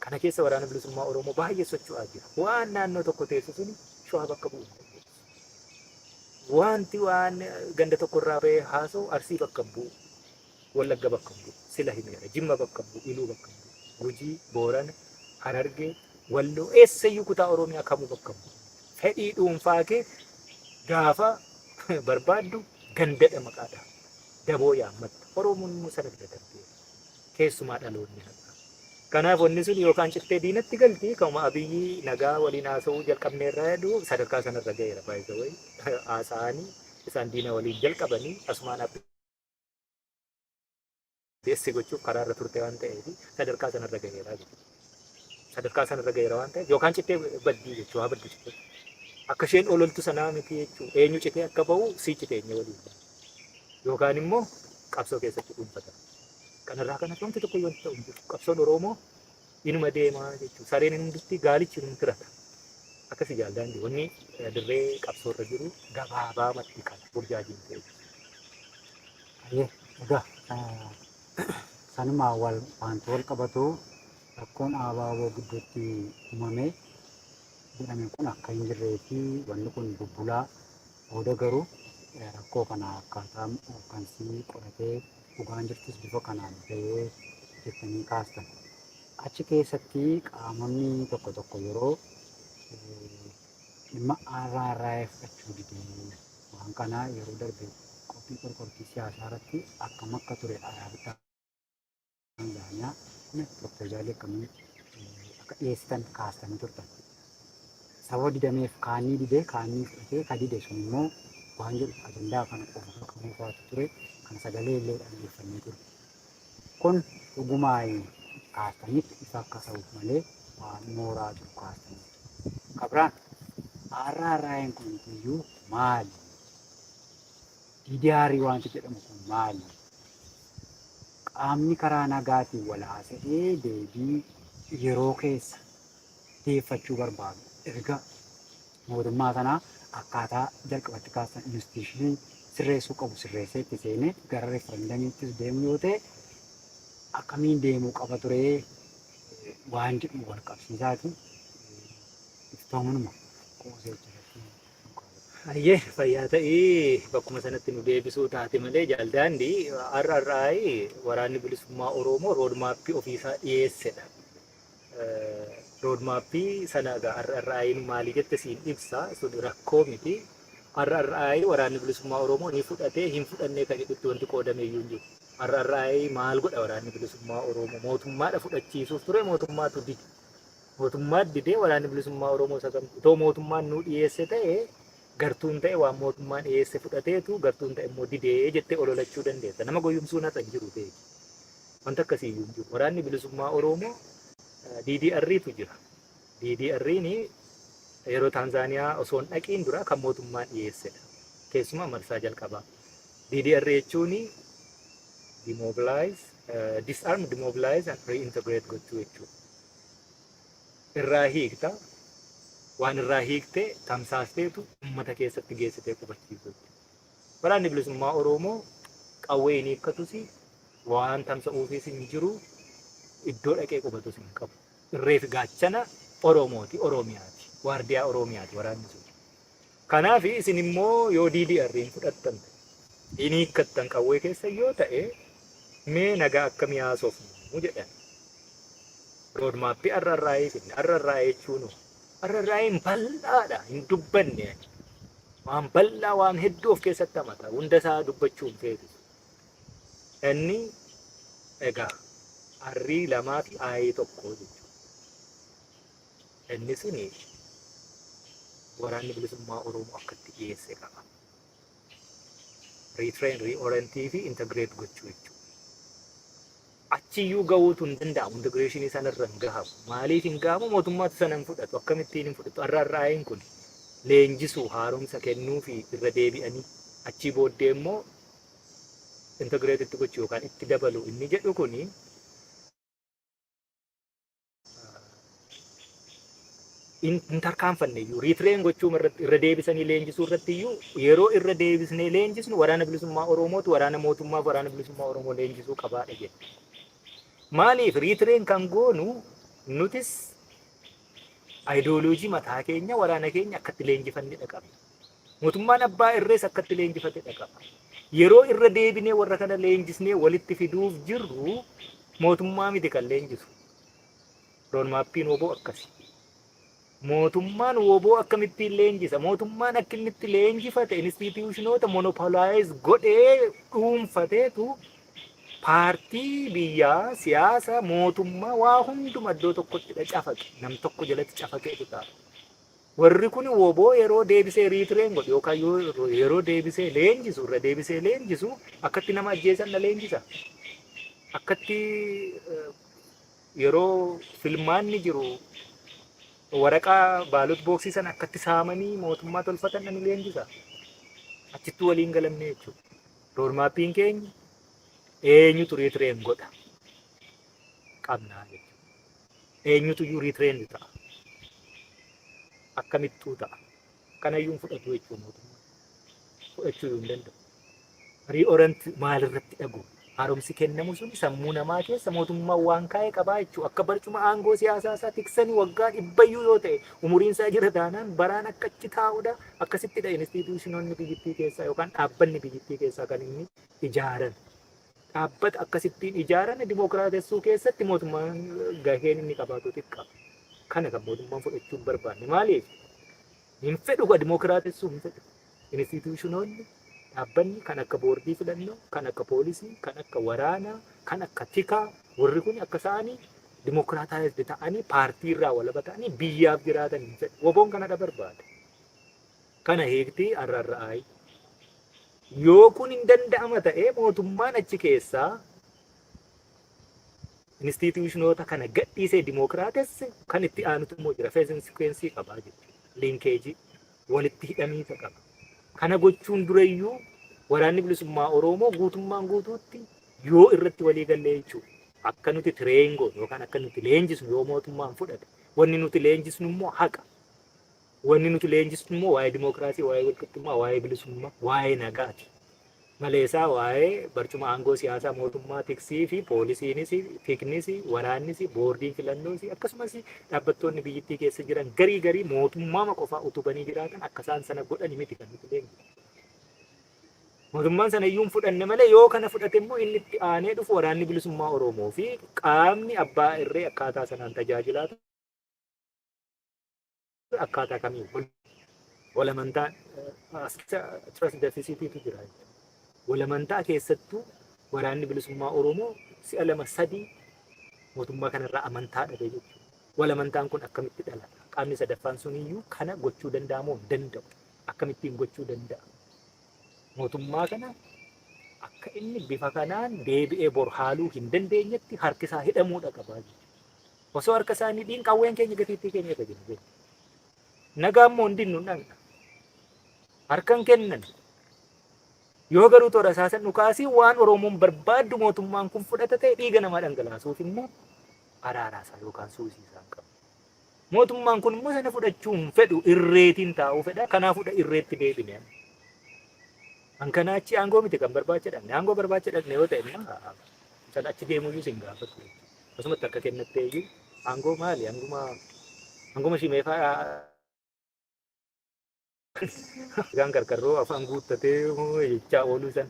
Kana keessa Waraana Bilisummaa Oromoo baay'ee socho'aa jira. Waan naannoo tokko teessu suni Showaa bakka bu'uu hin dandeessu. Wanti waan ganda tokko irraa ba'ee haasa'u Arsii bakka hin bu'u. Wallagga bakka hin bu'u. Sila himeera. Jimma bakka hin bu'u. Iluu bakka hin bu'u. Gujii, Boorana, Harargee, Walloo, eessayyuu kutaa Oromiyaa kamuu bakka hin bu'u. Fedhii dhuunfaa kee gaafa barbaaddu gandadha maqaadha. Daboo yaammatta. Oromoon immoo sana bira darbeera. Keessumaa dhaloonni har'aa. Kanaaf wanni sun yookaan cittee diinatti galti, kanuma Abiyyi nagaa waliin haasa'uu jalqabneerraa jedhu sadarkaa sanarra ga'eera, by the way. Haasa'anii isaan diina waliin jalqabanii asumaan abbeessi gochuuf karaarra turte waan ta'eef sadarkaa sanarra ga'eera jechuudha. Sadarkaa sanarra ga'eera waan ta'eef yookaan cittee baddii jechuudha, haa baddu cittee. Akka isheen ololtu sanaa miti jechuudha. Eenyu citee akka ba'u sii citee eenyu waliin. Yookaan immoo qabsoo keessatti dhuunfatama. Kanarraa kan hafe wanti tokko wanti ta'u hin jiru. Qabsoon Oromoo inuma deemaa jechuudha. Sareen hin hundutti, gaalichi hin tirata. Akkasi jaaldaandii wanni dirree qabsoorra jiru gabaabaamatti kana burjaajiin ta'e. Ayyee, egaa sanumaa wal wanti wal qabatu rakkoon ABO gidduutti uumame jedhame kun akka hin jirree fi wanni kun bubbulaa booda garuu rakkoo kana akkaataa hooggansii qoratee dhugaan jirtus bifa kanaan bahee jettanii kaastan. Achi keessatti qaamonni tokko tokko yeroo dhimma RRI fudhachuu didee waan kana yeroo darbe qophii qorqortii siyaasaa irratti akkam akka ture araarri Taanzaaniyaa piroopoozaalii akkamii akka dhiyeessitan kaastanii turtan. Sababa didameef kaanii didee kaanii fudhatee ka dide sun immoo waan jedhu ajandaa kana qofa bakka buufaatu ture, kan sagalee illee dhaggeeffannee ture. Kun dhugumaa kaastaniitti ifa akka ta'uuf malee waan mooraa jiru kaastaniitti. Kabiraan RRI'n kun iyyuu maali? DDR wanti jedhamu kun maali? Qaamni karaa nagaatiin wal haasa'ee deebii yeroo keessa deeffachuu barbaadu erga mootummaa sanaa akkaataa jalqabatti kaastan institution sirreessuu qabu sirreessee itti seenee gara referendumiittis deemu yoo ta'e akkamiin deemuu qaba ture waan jedhu wal qabsiisaati iftoominuma qoosee jiraatti. Hayyee, fayyaa ta'ii, bakkuma sanatti nu deebisuu taate malee jaaldaandii RRI Waraanni Bilisummaa Oromoo roadmapii ofiisaa dhiyeessedha. Roadmapii sana egaa RRI'n maali jette siin ibsa, sun rakkoo miti. RRI Waraanni Bilisummaa Oromoo ni fudhatee hin fudhannee kan jedhutti wanti qoodame iyyuu hin jiru. RRI maal godha Waraanni Bilisummaa Oromoo? Mootummaadha fudhachiisuuf ture, mootummaatu dide. Mootummaan didee Waraanni Bilisummaa Oromoo isa kam itoo mootummaan nuu dhiyeesse ta'e, gartuun ta'e waan mootummaan dhiyeesse fudhateetu gartuun ta'e immoo didee jettee ololachuu dandeessa. Nama goyyumsuun har'a hin jiru beeki. Wanta akkasii iyyuu hin jiru. Waraanni Bilisummaa Oromoo DDR'tu jira. DDR'n yeroo Taanzaaniyaa osoo hin dhaqiin dura kan mootummaan dhiyeessedha. Keessumaa marsaa jalqabaa. DDR jechuun demobilize, disarm, demobilize and reintegrate gochuu jechuudha. Irraa hiikta, waan irraa hiikte tamsaasteetu uummata keessatti geessitee qubachiisu jechuudha. Waraanni Bilisummaa Oromoo qawwee hin hiikkatus, waan tamsa'uufis hin jiru. Iddoo dhaqee qubatus hin qabu. Irree fi gaachana Oromooti, Oromiyaati. Waardiyaa Oromiyaati waraanni sun. Kanaaf isin immoo yoo DDR hin fudhattan hin hiikkattan qawwee keessa yoo ta'e, mee nagaa akkamii haasofnu jedhan. Roadmapii RRI finne. RRI jechuun RRI'n bal'aadha, hin dubbanne ani. Waan bal'aa, waan hedduu of keessatti hamata. Hunda isaa dubbachuu hin feetu. Inni egaa R lamaa fi I tokko jechuudha. Inni suni Waraanni Bilisummaa Oromoo akka itti dhiyeesse qaba. Retrain, reorientii fi integrate gochuu jechuudha. Achiyyuu gahuutu hin danda'amu. Integrationii sanarra hin gahamu. Maaliif hin gahamu? Mootummaatu sana hin fudhatu. Akkamittiin hin fudhatu? RRI'n kun leenjisuu, haaromsa kennuu fi irra deebi'anii achii booddee immoo integrate itti gochuu yookaan itti dabalu inni jedhu kuni hin tarkaanfanne iyyuu, retrain gochuu irratti, irra deebisanii leenjisuu irratti iyyuu, yeroo irra deebisnee leenjisnu Waraana Bilisummaa Oromootu waraana mootummaaf Waraana Bilisummaa Oromoo leenjisuu qabaadha jedhe. Maaliif retrain kan goonu? Nutis ayidooloojii mataa keenya waraana keenya akkatti leenjifannedha qabna. Mootummaan abbaa irrees akkatti leenjifatedha qaba. Yeroo irra deebinee warra kana leenjisnee walitti fiduuf jirru mootummaa miti kan leenjisu. Roadmapiin WBO akkasi. Mootummaan WBO akkamittiin leenjisa? Mootummaan akka inni itti leenjifate institutionoota monopolize godhee dhuunfateetu paartii biyyaa, siyaasa, mootummaa, waa hunduma iddoo tokkotti cafaqe. Nam tokko jalatti cafaqeetu ta'a. Warri kun WBO yeroo deebisee retrain godhu yookaan yeroo deebisee leenjisu, irra deebisee leenjisu, akkatti nama ajjeesan na leenjisa. Akkatti yeroo filmaanni jiru waraqaa ballot boxii sana akkatti saamanii mootummaa tolfatan ni leenjisa. Achittuu waliin galamne jechuudha. Roadmapiin keenya eenyutu retrain godha qabnaa jechuudha. Eenyutu iyyuu retrain ta'a. Akkamittuu ta'a. Kanayyuu hin fudhatu jechuudha mootummaa. Fudhachuu hin danda'u. Reorient maalirratti dhagu? Haaromsi kennamu sun sammuu namaa keessa mootummaan waan kaa'e qabaa jechuudha. Akka barcuma aangoo siyaasaa isaa tiksanii waggaa dhibbayyuu yoo ta'e, umuriin isaa jira taanaan baraan akka achi taa'udha. Akkasittidha institutionoonni biyyattii keessaa yookaan dhaabbanni biyyattii keessaa kan inni ijaaran. Dhaabbata akkasittiin ijaarame dimookiraatessuu keessatti mootummaan gaheen inni qabaatu xiqqaa. Kana kan mootummaan fudhachuu hin barbaanne. Maaliif? Hin fedhu, ka dimookiraatessuu hin fedhu. Institutionoonni dhaabbanni kan akka boordii filannoo, kan akka poolisii, kan akka waraanaa, kan akka tikaa, warri kun akka isaanii democratized ta'anii paartii irraa walaba ta'anii biyyaaf jiraatan hin fedhu. WBOn kanadha barbaada. Kana hiiktii RRI. Yoo kun hin danda'ama ta'ee, mootummaan achi keessaa institutionoota kana gadhiisee dimookiraatesse, kan itti aanutu immoo jira. Phase and sequence qabaa jechuudha. Linkageii walitti hidhamiisa qaba. Kana gochuun durayyuu Waraanni Bilisummaa Oromoo guutummaan guutuutti yoo irratti walii gallee jechuudha. Akka nuti train goonu yookaan akka nuti leenjisnu yoo mootummaan fudhate, wanni nuti leenjisnu immoo haqa. Wanni nuti leenjisnu immoo waa'ee dimookiraasii, waa'ee walqixxummaa, waa'ee bilisummaa, waa'ee nagaati. Maleesaa waa'ee barcuma aangoo siyaasaa mootummaa tiksii fi poolisiinis, tiknis, waraannis, boordiin filannoos, akkasumas dhaabbattoonni biyyattii keessa jiran garii garii mootummaama qofaa utubanii jiraatan akka isaan sana godhani miti kan nuti leenjisnu. Mootummaan sana iyyuu hin fudhanne malee, yoo kana fudhate immoo inni itti aanee dhufu Waraanni Bilisummaa Oromoo fi qaamni abbaa irree akkaataa sanaan tajaajilaa akkaataa kamiin walamantaa trust deficitiitu jira. Walamantaa keessattuu Waraanni Bilisummaa Oromoo si'a lama sadii mootummaa kanarraa amantaa dhabe jechuudha. Walamantaan kun akkamitti dhalata? Qaamni sadaffaan suniyyuu kana gochuu danda'a moo hin danda'u? Akkamittiin gochuu danda'a? Mootummaa kana akka inni bifa kanaan deebi'ee bor haaluu hin dandeenyetti harki isaa hidhamuudha qaba jechuudha. Osoo harka isaa hin hidhiin qawween keenya gatiittii keenya irra jira. Nagaa immoo hin dinnu, dhaqna. Harka hin kennan. Yoo garuu toora isaasan dhukaasii waan Oromoon barbaaddu mootummaan kun fudhata ta'e, dhiiga namaa dhangalaasuuf immoo araaraa isaa yookaan suusii isaa hin qabu. Mootummaan kun immoo sana fudhachuu hin fedhu, irreetiin taa'uu fedha. Kanaafudha irreetti deebine. An kanaa achi aangoo miti kan barbaacha dhaqne. Aangoo barbaacha dhaqne yoo ta'e immoo sana achi deemuyyuu sin gaafatu. Akkasumatti harka kennattee iyyuu aangoo maali? Hanguma shimeefaa gaan qarqarroo afaan guuttatee jechaa ooluu sana.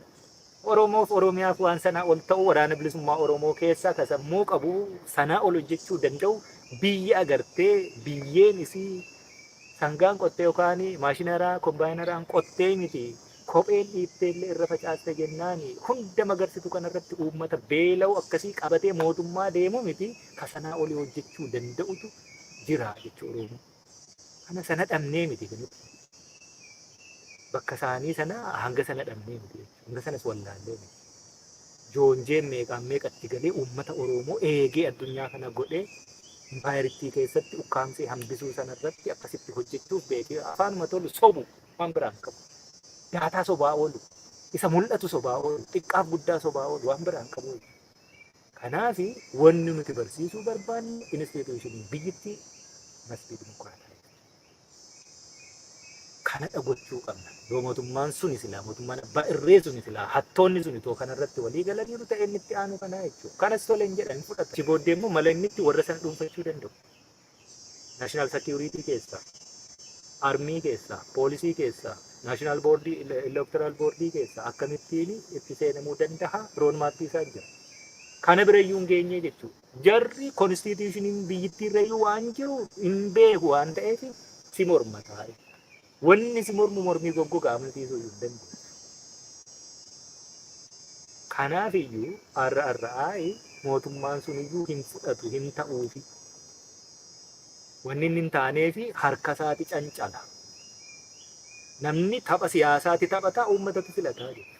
Oromoof Oromiyaaf waan sanaa ol ta'u, Waraana Bilisummaa Oromoo keessaa ka sammuu qabu sanaa ol hojjechuu danda'u, biyya agartee biyyeen isii sangaan qottee yookaan maashinaraa kombaayinaraan qottee miti, kopheen dhiittee illee irra facaaste jennaan hunda magarsitu kanarratti uummata beela'u akkasii qabatee mootummaa deemu miti, ka sanaa olii hojjechuu danda'utu jira jechuu Oromoo. Kana sana dhabnee miti nuti. Bakka isaanii sana hanga sana dhabnee miti jechuudha. Hanga sanas wallaallee miti. Joonjeen meeqaan meeqatti galee uummata Oromoo eegee addunyaa kana godhee impaayerittii keessatti ukkaamsee hambisuu sanarratti akkasitti hojjechuuf beekee afaanuma tolu sobu, waan biraan qabu. Daataa sobaa oolu, isa mul'atu sobaa oolu, xiqqaaf guddaa sobaa oolu, waan biraan qabu. Kanaaf wanni nuti barsiisuu barbaannu institutionii biyyittii must be democratized. Kanadha gochuu qabna. Yoo mootummaan suni silaa, mootummaan abbaa irree suni silaa, hattoonni suni too kanarratti walii galaniiru ta'e, inni itti aanu kanaa jechuudha. Kanas tole hin jedhan, hin fudhata. Achi booddee immoo mala inni itti warra sana dhuunfachuu danda'u. National security keessaa, army keessaa, poolisii keessaa, national boardii, electoral boardii keessaa akkamittiin itti seenamuu danda'a, roadmapii isaa jira. Kana birayyuu hin geenye jechuudha. Jarri constitutioniin biyyittii irrayyuu waan jiru hin beeku waan ta'eef si morma taa'e. Wanni si mormu mormii goggogaa amansiisuu hin danda'u. Kanaaf iyyuu RRI mootummaan sun iyyuu hin fudhatu, hin ta'uufi. Wanni inni hin taaneefi harka isaati cancala. Namni tapha siyaasaati taphataa, uummatatu filataa jechuudha.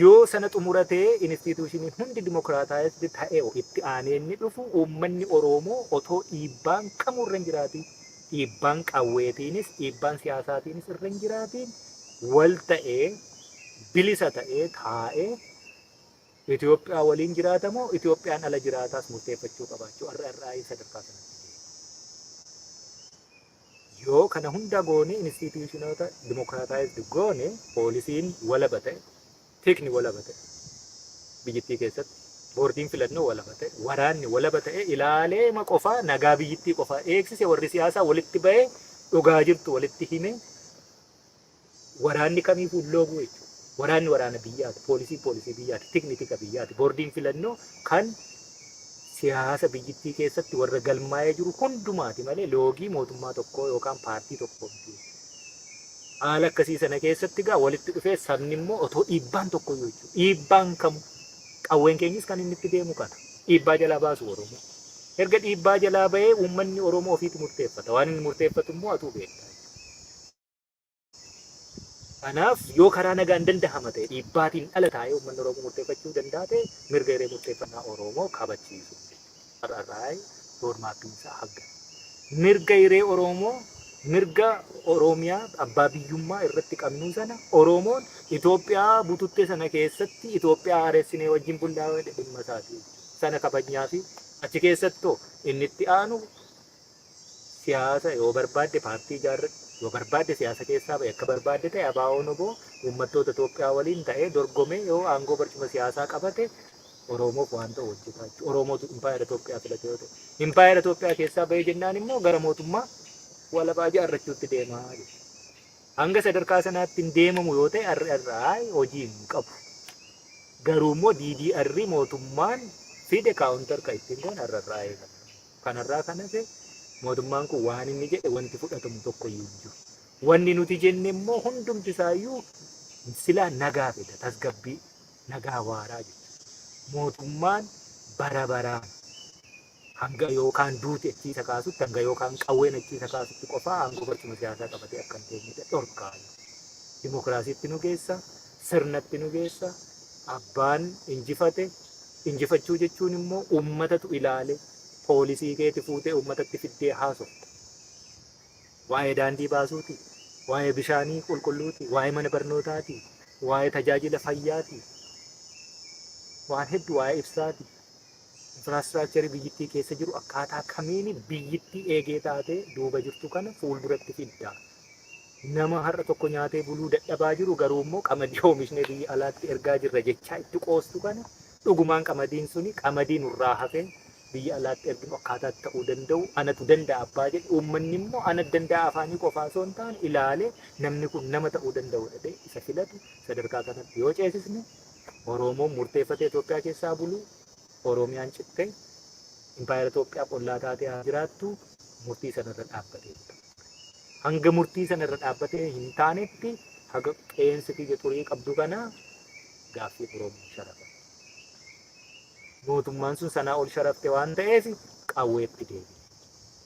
Yoo sana xumuratee institutioniin hundi democratized ta'e, itti aanee inni dhufu uummanni Oromoo otoo dhiibbaan kamuu irra hin jiraatiin, dhiibbaan qawweetiinis dhiibbaan siyaasaatiinis irra hin jiraatiin, wal ta'ee bilisa ta'ee taa'ee Itoophiyaa waliin jiraatamoo Itoophiyaan ala jiraataas murteeffachuu qabaachuu RRI sadarkaa sanatti deema. Yoo kana hunda goone, institutionoota democratized goone, poolisiin walaba ta'e, tikni walaba ta'e, biyyittii keessatti boordiin filannoo walaba ta'e, waraanni walaba ta'e ilaalee ma qofaa nagaa biyyittii qofaa eegsise, warri siyaasaa walitti bahee dhugaa jirtu walitti hime, waraanni kamiifuu hin looguu jechuudha. Waraanni waraana biyyaati, poolisiin poolisii biyyaati, tikni tika biyyaati, boordiin filannoo kan siyaasa biyyittii keessatti warra galmaa'ee jiru hundumaati malee loogii mootummaa tokkoo yookaan paartii tokkoo miti. Haala akkasii sana keessatti gaa walitti dhufee sabni immoo otoo dhiibbaan tokko iyyuu jechuudha. Dhiibbaan kamu qawween keenyis kan inni itti deemu kana. Dhiibbaa jalaa baasu Oromoo. Erga dhiibbaa jalaa bahee uummanni Oromoo ofiitu murteeffata. Waan inni murteeffatu immoo atuu beekta. Kanaaf yoo karaa nagaan dandahama ta'e, dhiibbaatiin dhala taa'ee uummanni Oromoo murteeffachuu danda'a ta'e, mirga hiree murteeffannaa Oromoo kabachiisu jechuudha. RRI roadmapiin isaa hagga. Mirga hiree Oromoo, mirga Oromiyaa abbaa biyyummaa irratti qabnuu sana, Oromoon Itoophiyaa bututte sana keessatti Itoophiyaa haaressinee wajjin bullaa dhimma isaati. Sana kabajnaa fi achi keessattoo inni itti aanu siyaasa yoo barbaadde paartii ijaarradhu, yoo barbaadde siyaasa keessaa bahe, akka barbaadde ta'e, ABO'n oboo uummattoota Itoophiyaa waliin ta'ee dorgomee yoo aangoo barcuma siyaasaa qabate Oromoof waan ta'u hojjetaa jechuudha. Oromootu impaayera Itoophiyaa filate yoo ta'e. Impaayera Itoophiyaa keessaa bahee jennaan immoo gara mootummaa walabaa ijaarrachuutti deemaa jechuudha. Hanga sadarkaa sanaatti hin deemamu yoo ta'e RRI hojii hin qabu. Garuu immoo DDR mootummaan fide counter kan ittiin goone RRI kana. Kanarraa kan hafe mootummaan kun waan inni jedhe wanti fudhatamu tokko iyyuu hin jiru. Wanni nuti jenne immoo hundumti isaayyuu silaa nagaa fida, tasgabbii, nagaa waaraa jechuudha. Mootummaan bara baraan hanga yookaan duuti achiisa kaasutti, hanga yookaan qawween achiisa kaasutti qofaa aangoo barcuma siyaasaa qabatee akka hin teenyedha dhorkaa. Dimokiraasiitti nu geessa, sirnatti nu geessa, abbaan injifate. Injifachuu jechuun immoo uummatatu ilaale, poolisii keeti fuutee uummatatti fiddee haasofta. Waa'ee daandii baasuuti, waa'ee bishaanii qulqulluuti, waa'ee mana barnootaati, waa'ee tajaajila fayyaati, waan hedduu, waa'ee ibsaati. Infrastructurii biyyittii keessa jiru akkaataa kamiin biyyittii eegee taatee duuba jirtu kana fuulduratti fidda. Nama har'a tokko nyaatee buluu dadhabaa jiru, garuu immoo qamadii oomishnee biyya alaatti ergaa jirra jechaa itti qoostu kana. Dhugumaan qamadiin suni qamadii nurraa hafee biyya alaatti erginu akkaataatti ta'uu danda'u anatu danda'a abbaa jedhe, uummanni immoo ana danda'a afaanii qofaa osoo hin taane ilaalee namni kun nama ta'uu danda'u jedhee isa filatu sadarkaa kanatti yoo ceesisne, Oromoon murteeffatee Itoophiyaa keessaa bulu, Oromiyaan cittee impaayera Itoophiyaa qollaa taatee haa jiraattu, murtii sanarra dhaabbatee jira. Hanga murtii sanarra dhaabbatee hin taanetti, haga qeensi kiyya xurii qabdu kana gaaffii Oromoo sharafa. Mootummaan sun sanaa ol sharafte waan ta'eef qawweetti deebi'e.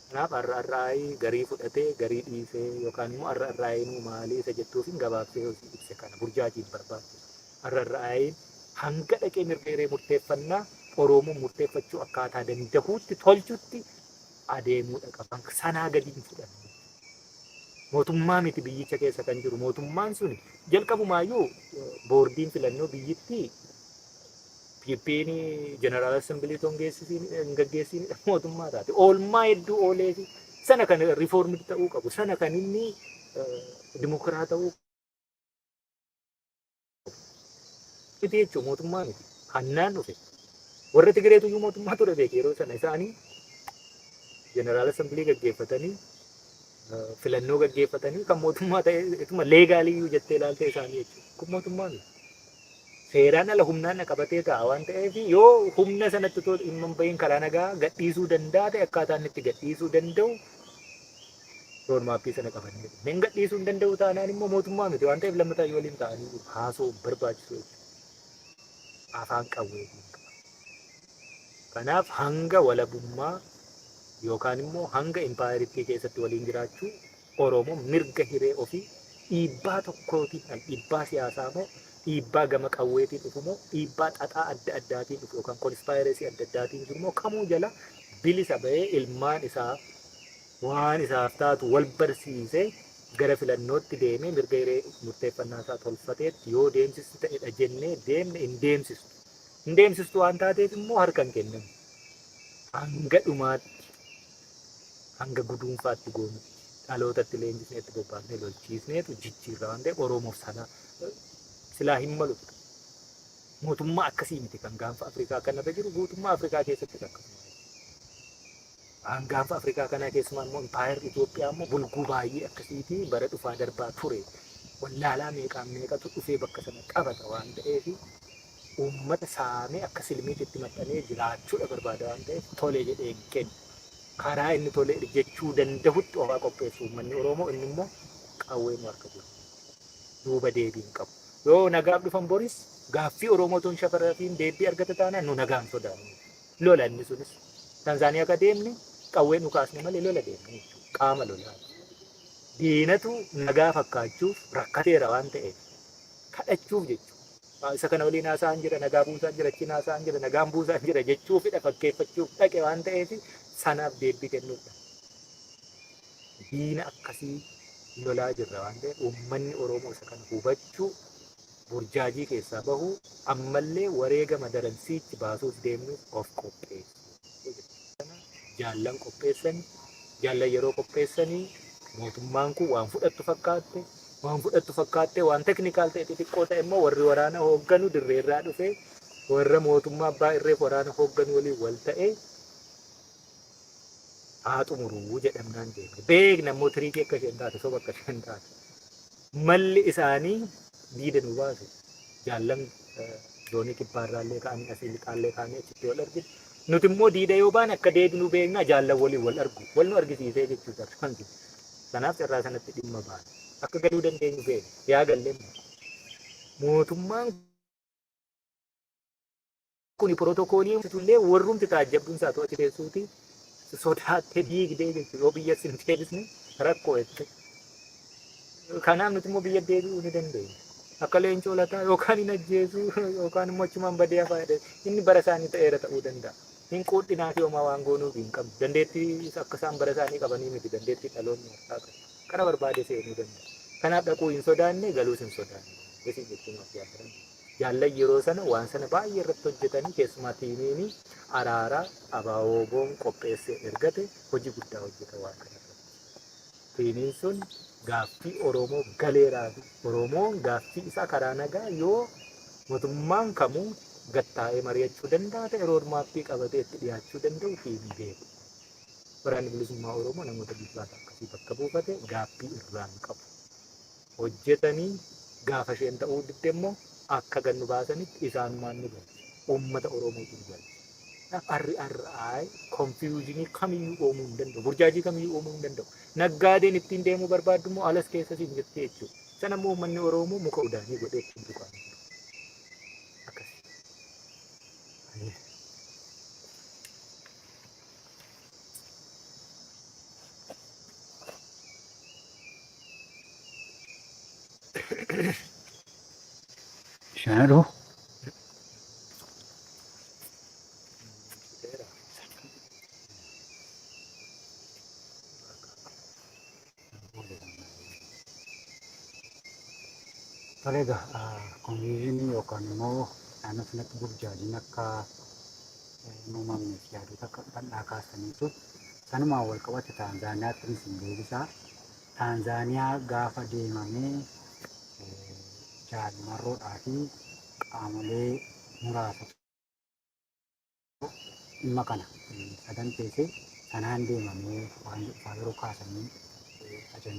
Kanaaf RRI garii fudhatee garii dhiisee yookaan immoo RRI nuu maalii isa jettuufin gabaabsee hojii ibse kana burjaajiin barbaachisu. RRI hanga dhaqee mirga hiree murteeffannaa Oromoon murteeffachuu akkaataa dandahuutti tolchutti adeemuudha qaba. Sanaa gadi hin fudhannu. Mootummaa miti biyyicha keessa kan jiru. Mootummaan sun jalqabumaayyuu boordiin filannoo biyyittii PP'n General Assembly hin gaggeessiinidha mootummaa taate. Oolmaa hedduu oolee fi sana kan reform ta'uu qabu. Sana kan inni dimokiraat ta'uu miti jechuun mootummaa miti. Hannaan dhufe. Warra Tigireetu iyyuu mootummaa ture beeke yeroo sana isaanii General Assembly gaggeeffatanii, filannoo gaggeeffatanii kan mootummaa ta'e ituma legal iyyuu jettee ilaalte isaanii jechuudha. Kun mootummaa miti. Seeraan ala humnaan qabatee ta'a waan ta'eef, yoo humna sanatti otoo dhimma hin bahin karaa nagaa gadhiisuu danda'a ta'e, akkaataa inni itti gadhiisuu danda'u roadmap sana qabannee dhufne. Hin gadhiisuu hin danda'u taanaan immoo mootummaa miti waan ta'eef lammataa waliin ta'anii haasoo barbaachisu jechuudha. Afaan qawweetiin qaba. Kanaaf hanga walabummaa yookaan immoo hanga impaayeritti keessatti waliin jiraachuu Oromoo mirga hiree ofii dhiibbaa tokkootiin, dhiibbaa siyaasaa moo, dhiibbaa gama qawweetiin dhufu moo, dhiibbaa xaxaa adda addaatiin dhufu yookaan conspiracy adda addaatiin jiru moo, kamuu jala bilisa bahee ilmaan isaa waan isaaf taatu wal barsiisee gara filannootti deemee mirga hiree murteeffannaa isaa tolfateetti yoo deemsistu ta'edha jennee deemne hin deemsistu. Hin deemsistu waan taateef immoo harka hin kennamu. Hanga dhumaatti, hanga guduunfaatti goonutti, dhalootatti leenjisnee, itti bobbaasnee, lolchiisneetu jijjiirra waan ta'eef Oromoof sana silaa hin malu. Mootummaa akkasii miti kan gaanfa Afrikaa kanarra jiru, guutummaa Afrikaa keessatti akkasuma. Waan gaanfa Afrikaa kanaa keessumaa immoo impaayerri Itoophiyaa immoo bulguu baay'ee akkasiitii bara dhufaa darbaa ture. Wallaalaa meeqaan meeqatu dhufee bakka sana qabata waan ta'eef, uummata saamee akka silmiitti itti maxxanee jiraachuudha barbaada waan ta'eef tole jedhee hin kennu. Karaa inni tole jechuu dandahutti ofaa qopheessu uummanni Oromoo, inni immoo qawwee nu harka jiru. Duuba deebii hin qabu. Yoo nagaaf dhufan boris gaaffii Oromoo tun shafarafiin deebii argata taanaan nu nagaan sodaannu. Lola inni sunis. Tanzaaniyaa akka deemne qawwee nu kaasne malee lola deemne jechuudha. Qaama lolaati. Diinatu nagaa fakkaachuuf rakkateera waan ta'eef kadhachuuf jechuudha. Isa kana waliin haasa'an jira, nagaa buusaan jira, achiin haasa'an jira, nagaan buusaan jira jechuufidha, fakkeeffachuuf dhaqe waan ta'eef sanaaf deebii kennuudha. Diina akkasii lolaa jirra waan ta'eef uummanni Oromoo isa kana hubachuu, burjaajii keessaa bahuu, ammallee wareegama daransiichi baasuuf deemnuuf of qopheessu. Jaallan qopheessan, jaallan yeroo qopheessanii mootummaan kun waan fudhattu fakkaatte, waan fudhattu fakkaatte, waan technical ta'e xixiqqoo ta'e immoo warri waraana hoogganu dirreerraa dhufe warra mootummaa abbaa irreef waraana hoogganu waliin wal ta'e haa xumuruu jedhamnaan deemne. Beekna immoo trick akka isheen taate, soba akka isheen taate. Malli isaanii diida nu baasu. Jaallan zoonii kibbaarraallee ka'anii, asii lixaallee ka'anii achitti wal arginu. Nuti immoo diida yoo baane akka deebinu beekna, jaallan waliin wal argu. Wal nu argisiisee jechuudha. Kanaaf carraa sanatti dhimma baane. Akka galuu dandeenyu beekna. Yaa gallee mootummaan kuni pirootokoolii illee warrumti taajjabduun isaa to'achi teessuuti sodaattee diigdee jechuudha. Yoo biyya sin deebisne rakkoo jette. Kanaaf nuti immoo biyya deebi'uu ni dandeenya. Akka leencoo lataa yookaan hin ajjeesu yookaan immoo achumaan badee hafaa jedhe, inni bara isaanii ta'eera ta'uu danda'a. Hin quudhinaa fi homaa waan goonuuf hin qabnu. Dandeettii akka isaan bara isaanii qabanii miti, dandeettii dhaloonni harkaa qabu. Kana barbaade seenuu danda'a. Kanaaf dhaquu hin sodaanne, galuus hin sodaanne. Isin jechuun of jaalladhan. Jaallan yeroo sana waan sana baay'ee irratti hojjetanii, keessumaa tiimiin araaraa ABO-WBOn qopheessee ergate hojii guddaa hojjeta waan kana irratti. Tiimiin sun gaaffii Oromoo galeeraa fi Oromoon gaaffii isaa karaa nagaa yoo mootummaan kamuu Gattaa'ee mari'achuu danda'a ta'e roadmapii qabatee itti dhiyaachuu danda'u tiimii beeku. Waraanni Bilisummaa Oromoo namoota bilchaata akkasii bakka buufate gaaffii irraa hin qabu. Hojjetanii gaafa isheen ta'uu didde immoo akka gannu baasanitti isaanumaan nu galche. Uummata Oromootu nu galche. RRI confusionii kamiyyuu uumuu hin danda'u. Burjaajii kamiyyuu uumuu hin danda'u. Naggaadeen ittiin deemuu barbaaddu immoo alas keessa siin jirti jechuudha. Sana immoo uummanni Oromoo muka udaanii godhee ittiin dukaa hin jiru. Akkasi. Bishaan dhufu. Tole egaa, confusionii yookaan immoo naannoo sanatti burjaajiin akka hin uumamneef yaadota akka bal'aa kaasaniitu sanumaan wal qabate Taanzaaniyaatti isin deebisaa. Taanzaaniyaa gaafa deemamee jaalmarroodhaa fi qaamolee muraasa dhimma kana saganteesse sanaan deemamee waan jedhu yeroo kaasanii ajajanii.